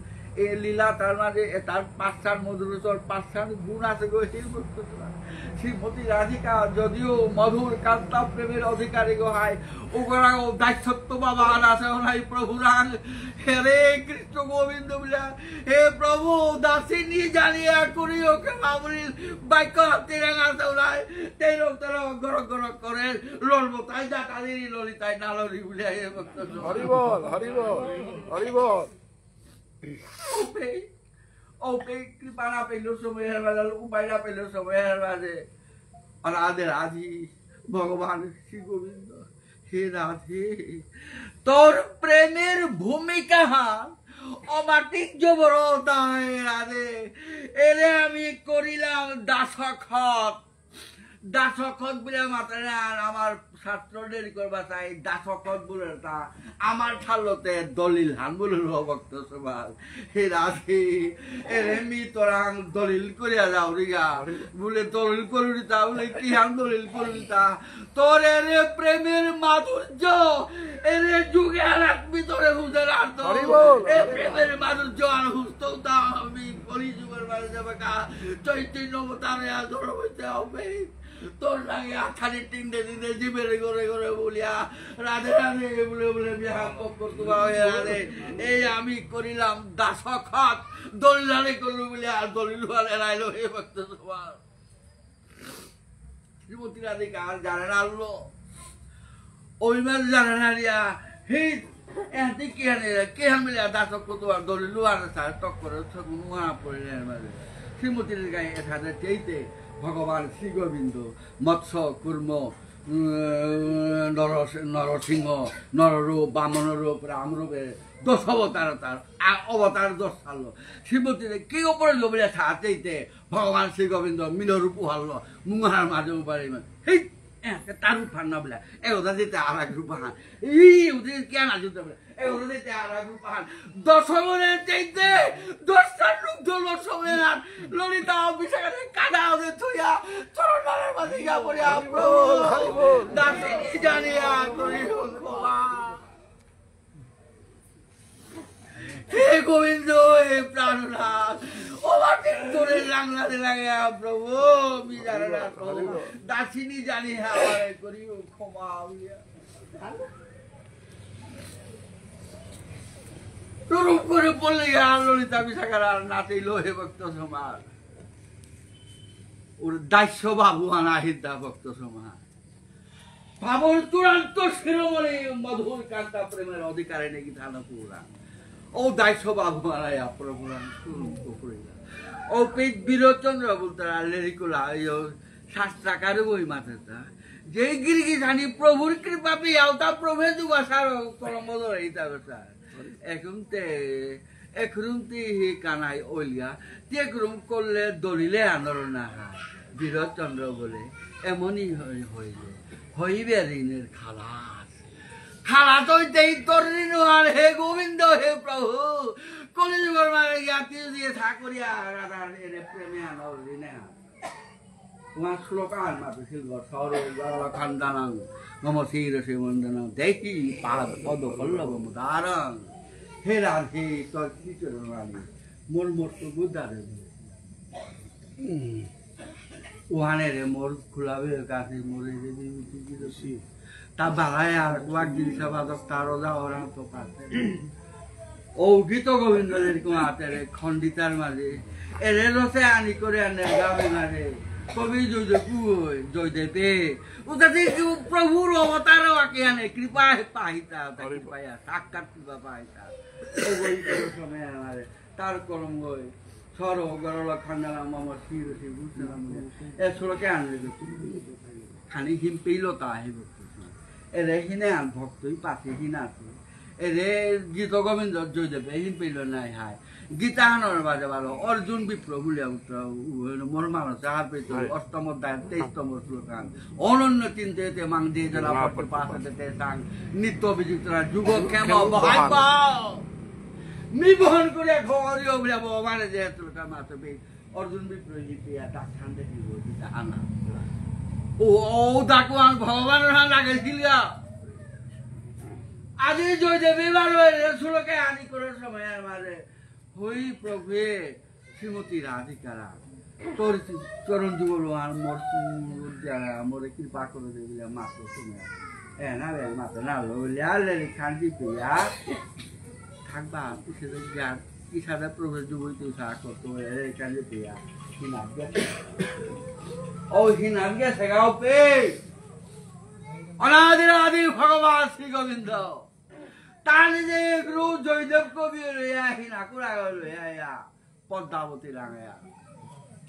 এ লীলা তার মাঝে, এ তার পাঁচটার মধুর স্বর, পাঁচটার গুণ আছে গো, হে ভক্ত সমাজ। শ্রীমতী রাধিকা যদিও মধুর কান্তা প্রেমের অধিকারী গো হায়, ওগরা ও দাসত্ব বাবা আর আছে ও নাই প্রভুরাং। হে রে কৃষ্ণ গোবিন্দ বুলিয়া, হে প্রভু, দাসী নি জানিয়া করিও ক্ষমা বলিল, বাক্য হাতে রাঙা আছে ও নাই, তেই লোক তেই লোক গরক গরক করে, লড়বো তাই জাতা দিলি, লড়ি তাই না লড়ি বুলিয়া, হে ভক্ত সমাজ। হরি বল, হরি বল, হরি বল। ওপে, ওপে কৃপা না পেলেও সময় হারবা, উপায় না পেলেও সময় হারবা যে। রাধে রাধে, ভগবান শ্রী গোবিন্দ। হে রাধে, তোর প্রেমের ভূমিকা হান অমাটিক জবর তাই রাধে। এরে আমি করিলাম দাসখত। দাসখত বুলে মাতার আর আমার শাস্ত্র দেরি করবা চাই। দাসখত বুলে তা আমার ঠারলতে দলিল হান বুলে র ভক্ত সমাজ। হে রাধে, এরে মি তোরাং দলিল করিয়া যাও রিগা। বুলে দলিল করুরিতা, বুলে কি হান দলিল করুরিতা? তোর এরে প্রেমের মাধুর্য, এরে যুগে আর এক ভিতরে হুজে রাখতো। হরি বল। এ প্রেমের মাধুর্য আর হুজতো তা আমি কলি যুগের মাঝে যাবে কা? চৈতন্য অবতারে আর ধরে হইতে হবে। তোর লাগে আঠারি তিনটে দিনে জীবের ঘরে ঘরে বলিয়া, রাধে রাধে বলে বলে বিয়া করতো বাবা রাধে। এই আমি করিলাম দাসখত, দলিলারে করলো বলে আর দলিল হওয়ার এড়াইলো হে ভক্ত সমাজ। শ্রীমতী রাধিকা আর জানে না আনলো। ওই মার জানে না রিয়া, হে, এতে কি আনে, কে হান মিলে দাসখত আর দলিল আর সাথে তক করে, তখন ওয়া পড়ে এর মাঝে। শ্রীমতী রাধিকা এসাদে চেইতে ভগবান শ্রী গোবিন্দ, মৎস্য, কুর্ম, উম, নরস-, নরসিংহ, নররূপ, বামন রূপ, রাম রূপে দশ অবতার তার, আ-, অবতার দশ সারলো। শ্রীমতীরে কি ওপরে লোবলে সাথেইতে ভগবান শ্রী গোবিন্দ মিল রূপ হারলো, মুঙহার মাঝে উপারে ইমান। হেই, এ, তার রূপ হার না বলে, এ ওটা দিতে আর এক রূপ হার। এই ওদের কেন আছে তো বলে, এ ওদের দিতে আর এক রূপ হার। দশ অবতারে চাইতে, দশটা রূপ ধরলো সময় আর ললিতা বিশাখারে কাদা ওদের থইয়া, চরণ মালার মাঝে গিয়া পড়িয়া, প্রভু, দাসী জানিয়া করি ক্ষমা। হে গোবিন্দ, হে প্রাণনাথ, ও মাটির তোরে লাংলাতে লাগে, প্রভু, মি জানে না তো, দাসিনী জানি, হ্যাঁ, আমারে করিও ক্ষমা হইয়া। রূপ করে পড়লে আর ললিতা বিশাখার আর নাচেইল হে ভক্ত সমাজ। ওর দাস্য বাবু আনা হিদ্দা ভক্ত সমাজ। ভাবর চূড়ান্ত শিরোমণি মধুর কান্তা প্রেমের অধিকারে নাকি থানা পুরাণ। ও দাস্য বাবু আনা ইয়া প্রভুরান শুরু করিলা। ও পেট বিরোচন রবুল তারা লেরিকুলা, ইয়ো শাস্ত্রাকারে বই মাথাতা। যে গিরিগি জানি প্রভুর কৃপা পেয়াও তা প্রভে যুগাসার কলম ধরে ইতা বেসার। এখন তে, এখন তি হি কানাই ওলিয়া, তি একরম করলে দলিলে আন্দোলন না হয়। বিরোচন্দ্র বলে, এমনই হই-, হইলে, হইবে ঋণের খালাস। খালাস হইতেই তোর ঋণ আর হে গোবিন্দ, হে প্রভু, কলিযুগর মাঝে জাতি দিয়ে ঠাকুরিয়া রাধার এনে প্রেমে আনো ঋণে আনো। তোমার শ্লোকান মাতৃশিল সরল খান্দানাং মম শিরসে বন্দনাং দেহি পাদ পদ পল্লব মুদারাং। হে রাধে, তোর শ্রীচরণ রানী, মোর মোর তো বুদ্ধারে। ওহানে রে মোর খুলাবে কাছে মোরে রে বিমুতি দিলসি। তা বাড়ায় আর ওয়াক দিন সেবা দক্তার ওজা ওরাং তো পাতে। ও গীত গোবিন্দ রে কুমাতে রে খণ্ডিতার মাঝে। এরে রসে আনি করে আনে গাবে মাঝে। কবি জয় জয় কুয়, জয় দেবে। উতাতে কি প্রভুর অবতার ওয়াকে আনে কৃপায় পাহিতা, তা কৃপায় সাক্ষাৎ কৃপা পাহিতা। ও গোবিন্দ সময় আমারে। তার কলম গই, সর গরল খান্ডালা মম শির শিবু সেনামুনে। এ শ্লোকে আনলে গো তুমি। খানি হিম পেইল তা হে ভক্ত। এরে হিনে আন ভক্তই পাশে হিন আছে। এরে গীত গোবিন্দ জয়দেব, এ হিম পেইল নাই হায়। গীতা হানর বাজে ভালো, অর্জুন বিপ্র বুলিয়া উত্তর, উভয় মোর মানুষ, আর পেইত হয়। অষ্টম অধ্যায়, তেইশতম শ্লোকান। অনন্য চিন্তে তে মাং যে জনা না, পড়তে পাশে তে সাং। নিত্য বিজিতরা যুগ ক্ষেম ক্ষেম বহাই বহাই। পাও। মি বহন করে ঘরিও বুলে ভগবানে যে তুলকা মাতে বে অর্জুন বিপ্র হি পেয়া ডাক খান দেখি গো দিতা আনা। ও, ও ডাকুয়ান ভগবান হান লাগে দিলিয়া। আজি জয় দেবী বারো রে সুলকে আনি করে সময় আমারে। হই প্রভু শ্রীমতী রাধিকারা। তোর চরণ যুগল আর মোর দ্বারা মোরে কৃপা করে দে বুলে মাত্র শুনে। এ না রে, মাত্র না রে, বুলে আর রে খান্তি পেয়া। থাকবা, তুই সেটা জ্ঞান, কি সাদা প্রভু যুগল তুই সা করতো, এ খান্তি পেয়া। হিনার গেছে। ও হিনার গেছে গাও পে। অনাদির আদি ভগবান শ্রী গোবিন্দ। তার নিজে গুরু জয়দেব কবি লইয়া হিনা কুড়া লইয়া। পদ্মাবতী রাঙায়া।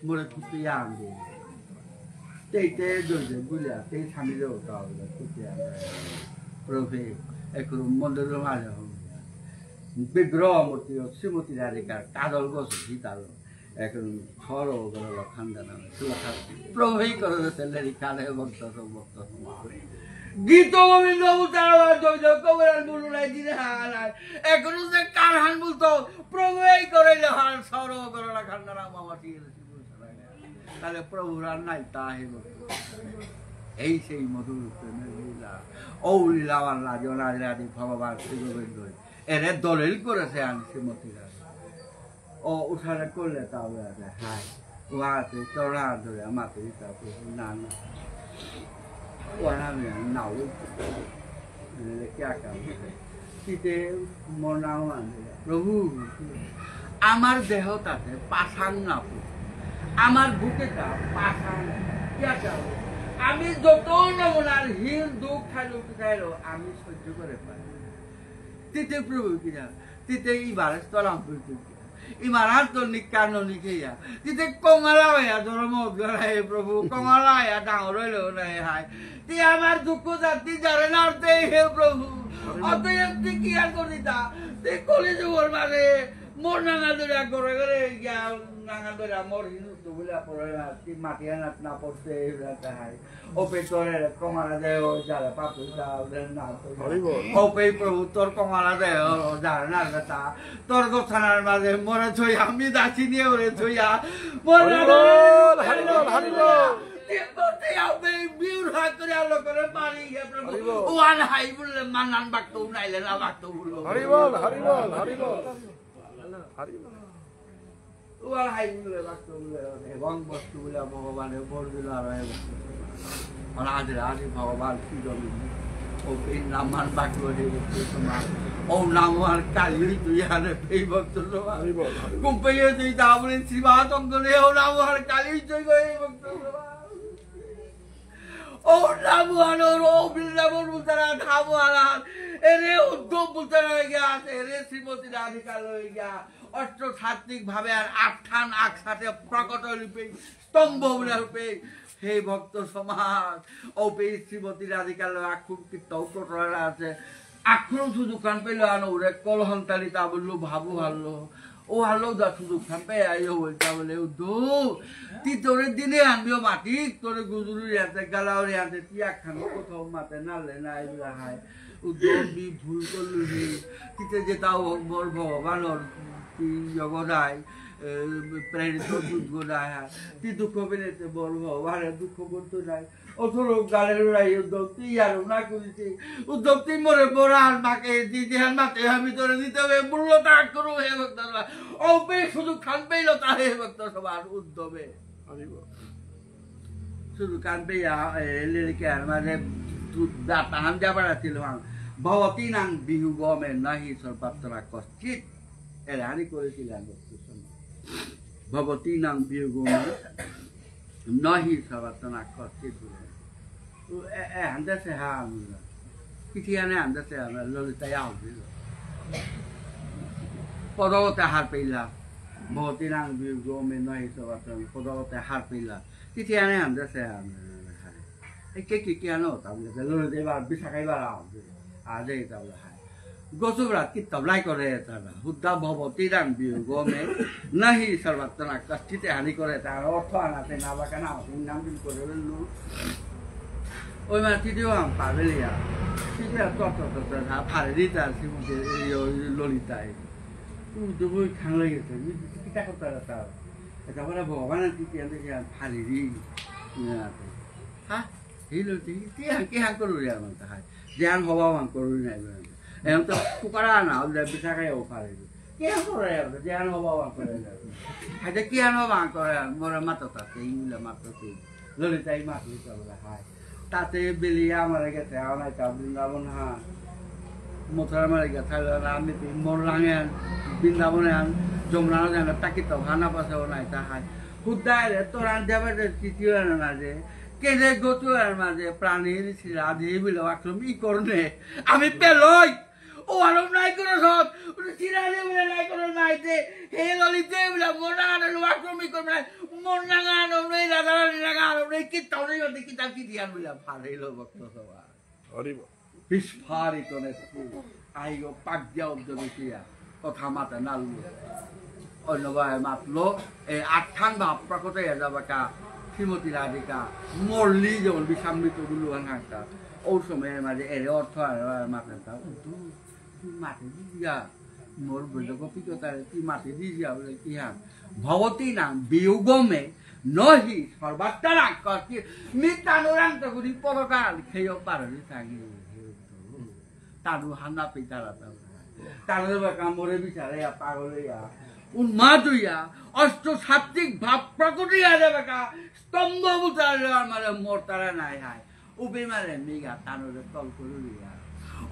মোরে কুটি আনবে। তেইতে দইতে বুলিয়া, তেই স্বামী দেবতা হবে, তেইতে আমরা প্রভু, এখন মন্দির মাঝে হবে। বিগ্রহ মূর্তি ও শ্রীমতী রাধিকার কাজল গছ গীতালো, এখন ছড়ো গরলা খান্দা নামে, তুলা খান, প্রভুই করে দিতে লেরি কালে ভক্ত সব ভক্ত সমাজ। গীত গোবিন্দ উতারা জয় জয় কবরান বুলু নাই দিনে হারায়। এখন যে কারহান বলতো, প্রভুই করে হার ছড়ো গরলা খান্দা নাম আমার ঠিক আছে। তাহলে প্রভুর আর নাই, তা হে ভক্ত। এই সেই মধুর প্রেমের লীলা। ও লীলাওয়ালা জনাদিরাদি ভগবান শ্রী গোবিন্দ। এরে দলিল করেছে আন শ্রীমতী রাধা। ও উঠারে করলে তাও রাধা। হায়। ও আছে চড়া ধরে আমাকে দিতে হবে। না, না। ও আর আমি আর নাও। এরে কে আঁকা? তিতে মোর নাম আনবে। প্রভু, আমার দেহ তাতে পাষাণ না পড়ে। আমার বুকে তা পাষাণ কি আছে? আমি যত নমুনার হীন দুঃখ খাইলো, কি খাইলো, আমি সহ্য করে পারি। তিতে প্রভু কিনা, তিতে ইবারে স্তলাম করতে কিনা। ইমারাত তো নিকানো নিকেয়া। তিতে কমলা হইয়া জন্ম ধরায় প্রভু, কমলা হইয়া ডাঙর হইল না হায়। তি আমার দুঃখ জাতি জানে না তে হে প্রভু। অতএব তি কি আর করিতা? তি কলি যুগর মানে মোর নাঙা ধরে ঘরে ঘরে গিয়া নাঙা ধরে মোর হিন্দু তো বলে পড়ে না। তি মাটি আনাত না পড়তে এগুলা হায়। ওপে তোরে কমালা দেও, যারা পাপি তা ওদের না তো। হরি বল। ওপে প্রভু তোর কমালা দেও, যারা না বেটা। তোর গোথানার মাঝে মরে থইয়া, আমি দাসী নিয়ে ওরে থইয়া। মরে হরি বল, হরি বল, হরি বল। তিব্বতে ওপে বিউর হাত করে আলো করে পারি গিয়া প্রভু। হরি বল। ওয়ান হাই বললে মানান বাক্ত উনাইলে না বাক্ত বললো। হরি বল, হরি বল, হরি বল। হরি বল। উহার হাই বুলে বাক্য বুলে এবং বস্তু বুলে ভগবানে বর দিল আর এই বস্তু। আর আজ রাজি ভগবান কি জমি। ও এই নামান বাক্য হে বস্তু তোমার। ও নাম আর কালি তুই আরে এই ভক্ত তোমার। হরি বল, হরি বল। কুম্পে তুই দাবলে শ্রীমা তঙ্গলে ও নাম আর কালি তুই গো এই ভক্ত তোমার। ও নাম আর ও বৃন্দাবন বুলতারা ধাম আর এরে উদ্ধব বুলতারা হয়ে গেছে, এরে শ্রীমতী রাধিকা হয়ে গেছে। অষ্ট সাত্ত্বিক ভাবে আর আটখান একসাথে প্রকট রূপে, স্তম্ভ রূপে, হে ভক্ত সমাজ, ও পে শ্রীমতী রাধিকার লগে আখুর কীর্তন প্রকট আছে। আখুর সুযোগ খান পেল আনো ওরে কলহন্তালি তা বললো, ভাবু হারলো। ও হারলো দা সুযোগ খান পে আইও বলতা বলে, উদ্ধব, তি তোরে দিনে আনবিও মাটি, তোরে গুজুরি আছে, গালাওরে আছে, তি একখান কোথাও মাতে নালে না, এগুলা হায়। উদ্ধব, মি ভুল করলু হি। তিতে যেতাও মোর ভগবানর, তি জগদায়, এ, প্রেরিত দূত গদায়, তি দুঃখ পেলেতে মোর ভগবানর দুঃখ করতো নাই। অথর গালে লড়াই উদ্ধব, তি আর না করিতে। উদ্ধব, তি মোরে বরান মাকে দিদি হান মাতে আমি তোরে দিতে হবে, মূল্য ত্যাগ করো হে ভক্ত। ও পে শুধু খান পেইল তা হে ভক্ত সবার উদ্ধবে। হরি বল। শুধু কান পেয়া, এ, লিরিকে আর মাঝে দু-, দাঁতা হান যা বাড়া ছিল, আম, ভবতী নাং বিয়োগ মে নাহি সর্বাত্মনা কশ্চিৎ। এর হানি করেছিলেন ভক্ত সমাজ। ভবতী নাং বিয়োগ মে নাহি সর্বাত্মনা কশ্চিৎ বলে। ও, এ, এ, হান দেসে হা, আমি না। কিথি আনে হান দেসে হা, ললিতা ইয়া হবে। পদগতে হার পেইলা। ভবতী নাং বিয়োগ মে নাহি সর্বাত্মনা, পদগতে হার পেইলা। কিথি আনে আনতে সে আনে। এই কে কি কি আনো? তাহলে তো লড়ে দেবা, বিশাখাই বাড়া। আজ এই তাহলে হায়। গোসুবরা কি তবলাই করে তারা। হুদ্দা ভবতী নাং বিয়োগ মে নাহি সর্বাত্মনা কশ্চিৎ হানি করে তারা। অর্থ আনাতে না বাকা না, তুমি নাম দিন করে লু। ওই মানে তৃতীয় আম পাবেলিয়া। তৃতীয় তত তত না, ফারে দিতা, শ্রীমতী, এই, ওই ললিতায়। তুমি তো বই খান লাগিয়েছে, তুমি কিতা করতে পারো? এটা বলে ভগবান আর কি কি আনতে কি আর ফালি দি। হ্যাঁ? এই লোক কি, কি হান, কি হান করুরি আমার তাহাই? যে হান হবা হান করুরি নাই বলে। এখন তো কুকারা না, ওদের বিশাখাই ও ফালি দি। কি হান করে আর, যে হান হবা হান করে না। আচ্ছা, কি হান হবা হান করে আর, মোরা মাতো তাতে, ইংলে মাতো তুই। ললিতাই মাতো দিতে বলে, হায়। তাতে বেলিয়া আমার গেছে, আমার তা বৃন্দাবন হা। মথুরা আমার গেছে, আমি তুই মরলাম এখন, বৃন্দাবনে আন, যমুনা নদী আন, তাকে তো হানা পাশে ও নাই, তা হায়। হুদ্দায় রে, তোর আন যাবে রে, তৃতীয় আন মাঝে, কেঁদে গোতুয়ার মাঝে, প্রাণীর শিরা দিয়ে বিলো আক্রম ই করনে। আমি পেলই, ও আরম নাই কোনো সৎ, উনি চিরালে বলে নাই কোনো নাই যে, হে ললিতে বলে, মোর নাঙানো লোয়া ক্রমিক করবে না, মোর নাঙানো নেই, রাজা রানী নাঙানো নেই, কিত্তাও নেই, ওদের কিতা কি দিয়া বলে, ফারেলো ভক্ত সভা। হরি বল। বিস্ফারিত নেত্রে, আইগো পাক দিয়া উদ্যমী কিয়া, কথা মাতে নালু। অন্যবায় মাতলো, এ আটখান ভাব প্রকট হইয়া যাবে কা, শ্রীমতী রাধিকা, মরলি যেমন বিষামৃত গুলো আনহাংতা, ও সময় মাঝে এরে অর্থ আর মাথাটা উঠু, তুই মাতে দিয়া, মোর বেদক পিকতারে তুই মাতে দিয়া বলে কি হ্যাঁ, ভবতী নাম বিয়োগ মে নহি সর্বাত্মারাং কষ্টি, মি তানুরাং তগুরি পরকাল খেয় পারলি থাকি। তানু হানা পিতারা তানু। তানু বাকা মোরে বিচারে ইয়া পাগল ইয়া। উন্মাদ ইয়া। অষ্ট সাত্ত্বিক ভাব প্রকট ইয়া যাবে কা। স্তম্ভ বুতারে মানে মরতারা নাই হায়। উবি মারে মিগা তানুরে কল করুলিয়া।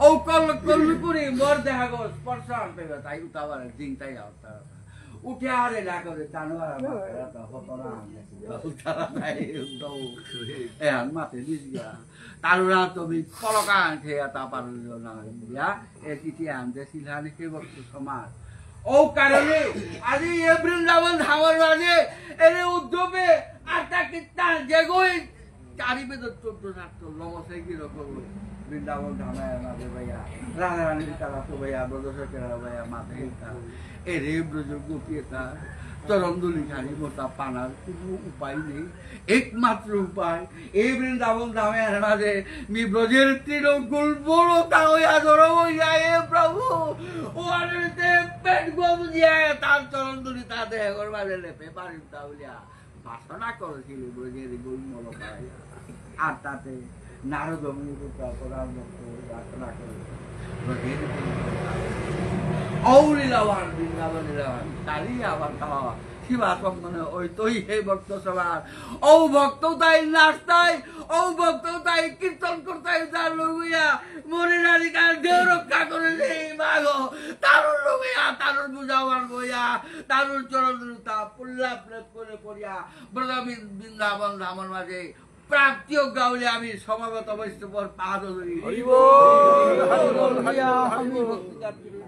ও কল কল করি মোর দেহাগো স্পর্শ আনতে তাই উতাবারে জিংতাই আওতারা। উঠে আরে না করে তানুয়ারা মাতারা তো হতো না। উতারা নাই উদ্দৌ। এহান মাতে দিস গিয়া। তানুরা তুমি পলকান খেয়া তা পারুলিও না দিয়া। এ কিতি আনতে সিলহানি কে বক্ত সমাজ। ও কারণে আজি এ বৃন্দাবন ধামর মাঝে এরে উদ্যোগে আতা কিত্তা যেগই চারি বেদ চোদ্দ শাস্ত্র লমসে কি রকম বৃন্দাবন ধামে মাঝে ভাইয়া রাধা রানী তারা তো ভাইয়া ব্রজসকেরা ভাইয়া মাঝে এটা এরে ব্রজ গোপী এটা চরণ ধুলি খানি মোটা পানার কোনো উপায় নেই। একমাত্র উপায় এই বৃন্দাবন ধামে মাঝে মি ব্রজের তৃণকুল বড় তা হইয়া ধরো হইয়া এ প্রভু ও আনন্দে পেট গম দিয়া তার চরণ ধুলি তা দেহর মাঝে লেপে পারি তা বলিয়া বাসনা করেছিল ব্রজের গুলমল পাইয়া। আর তাতে নারদ মুনি পুত্র প্রধান ভক্ত বাসনা করে ব্রজের গুলমল পাইয়া। ঔ লীলাবান বৃন্দাবন লীলাবান, তারই আবার খাওয়া। শিবা সম্মানে ওই তৈ হে ভক্ত সবার। ঔ ভক্ত তাই নাচতাই, ঔ ভক্ত তাই কীর্তন করতাই তার লগুয়া। মনে নারী কার দেহ রক্ষা করে সেই মাগো। তারুর লগুয়া, তারুর বুঝাওয়ার বইয়া, তারুর চরণ রুতা পুল্লা প্রেম করে পড়িয়া। ব্রজবৃন্দ-, বৃন্দাবন ধামর মাঝে প্রাপ্তিও গাউলে আমি সমবেত বৈষ্ণবর পাদ ধরি। হরি বল, হরি বল, হরি বল, হরি বল। ভক্তি কাজ করি।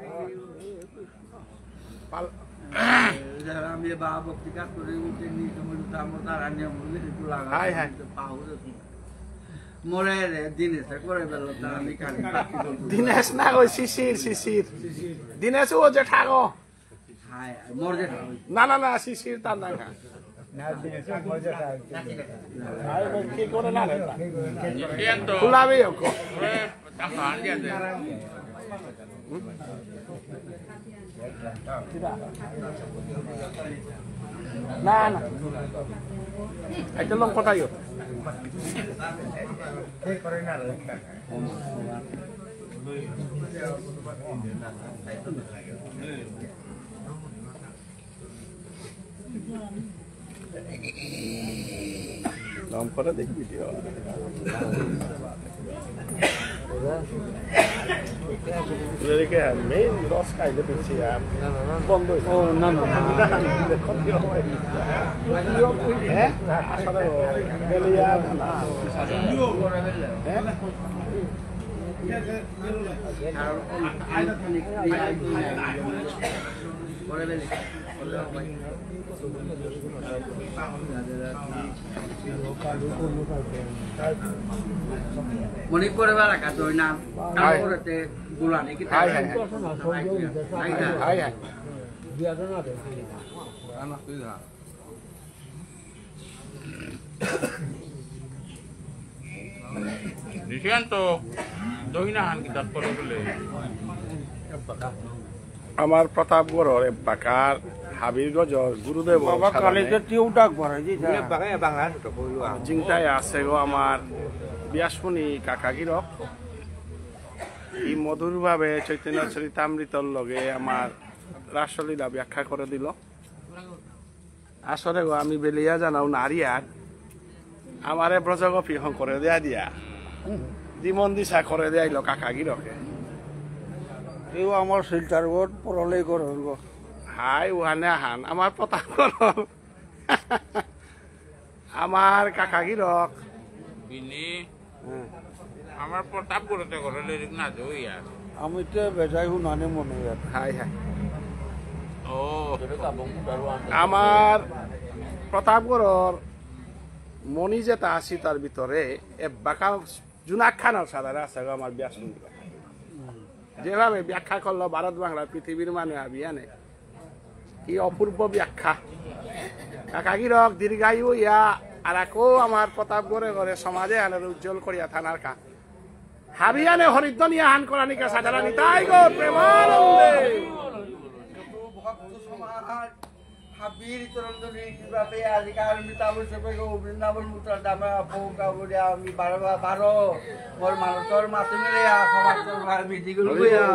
পাল- যারা আমি বা ভক্তি কাজ করি, উঠে নিয়ে সময় তো আমার তারা নিয়ে মনে একটু লাগা। হায়, হায়। আমি তো পাহুরে শুনি। মরে রে, দিনেশে করে বেলা তারা আমি কাজ বাকি করবো। দিনেশ না, ওই শিশির, শিশির। দিনেশ ও যে ঠাগো। হায়, মরে রে। না, না, না, শিশির তার না খা। না, দিনেশ মরে রে। আরে, কি করে না রে? খোলা বেয়ে হোক। না, না। এটা লং কথাইও। নাম করে দেখবি ভিডিও। এদিকে মেইন রস খাইলে বেশি আর বন্ধ হয়ে যায়। ও, না, না, না। হ্যাঁ? আসলে গেলে আর না। হ্যাঁ? মণিপুরে বারা কাজ হয় না। হাই। কাপড়েতে বুলানি কি হাই, হাই, হাই। হাই, হাই। হাই, হাই। দিছেন তো দহিনা হান কিতাব পড়ে বলে। আমার প্রতাপগড়র এবাকার হাবির গজর গুরুদেব বাবা সালামে কালীতে টিউ ডাক ভরে দিছে। বাংলা, বাংলা তো কইলো। জিংতাই আছে গো আমার ব্যাসমুনি কাকাগিরক। এই মধুরভাবে চৈতন্য চরিতামৃতর লগে আমার রাসলীলা ব্যাখ্যা করে দিল। আসলে গো, আমি বেলিয়া জানাও নারী আর আমারে ব্রজগোপী হং করে দেয়া দিয়া। দিমন দিশা করে দেয়া ইলো কাকাগিরকে। এও আমার শিলচর গো, পরলে করে গো। হাই, উহানে আহান, আমার প্রতাপ করল। আমার কাকাগিরক। বিনি। হ্যাঁ। আমার প্রতাপগড়তে করে লিরিক না দেও ইয়ার। আমি তো বেজায় হুনানে মনে হয়। Hi hi. ও। আমার প্রতাপগড়র মণি যেটা আছি তার ভিতরে এ বাঁকা জুনাক খানার সাদারে আছে গো আমার ব্যাস। যেভাবে ব্যাখ্যা করলো ভারত বাংলা পৃথিবীর মানে আবিয়ানে, কি অপূর্ব ব্যাখ্যা। কাকাগিরক দীর্ঘায়ু ইয়া আর আকো আমার প্রতাপগড়ে গড়ে সমাজে আনার উজ্জ্বল করিয়া থানার কা। হাবিয়ানে হরিধ্বনি আহান করানিকা সাধারণ নিতাই গো প্রেমানন্দে। ভক্ত সমাজ হাবির চরণ ধরি কৃপাতে আজিকাল মিতাব সেবে গো বৃন্দাবন মুত্রা দামে আপো কাবুলিয়া আমি বারো বারো মোর মানসর মাসুমিরে আ সমাজ সভা মিটিগুলো গয়া।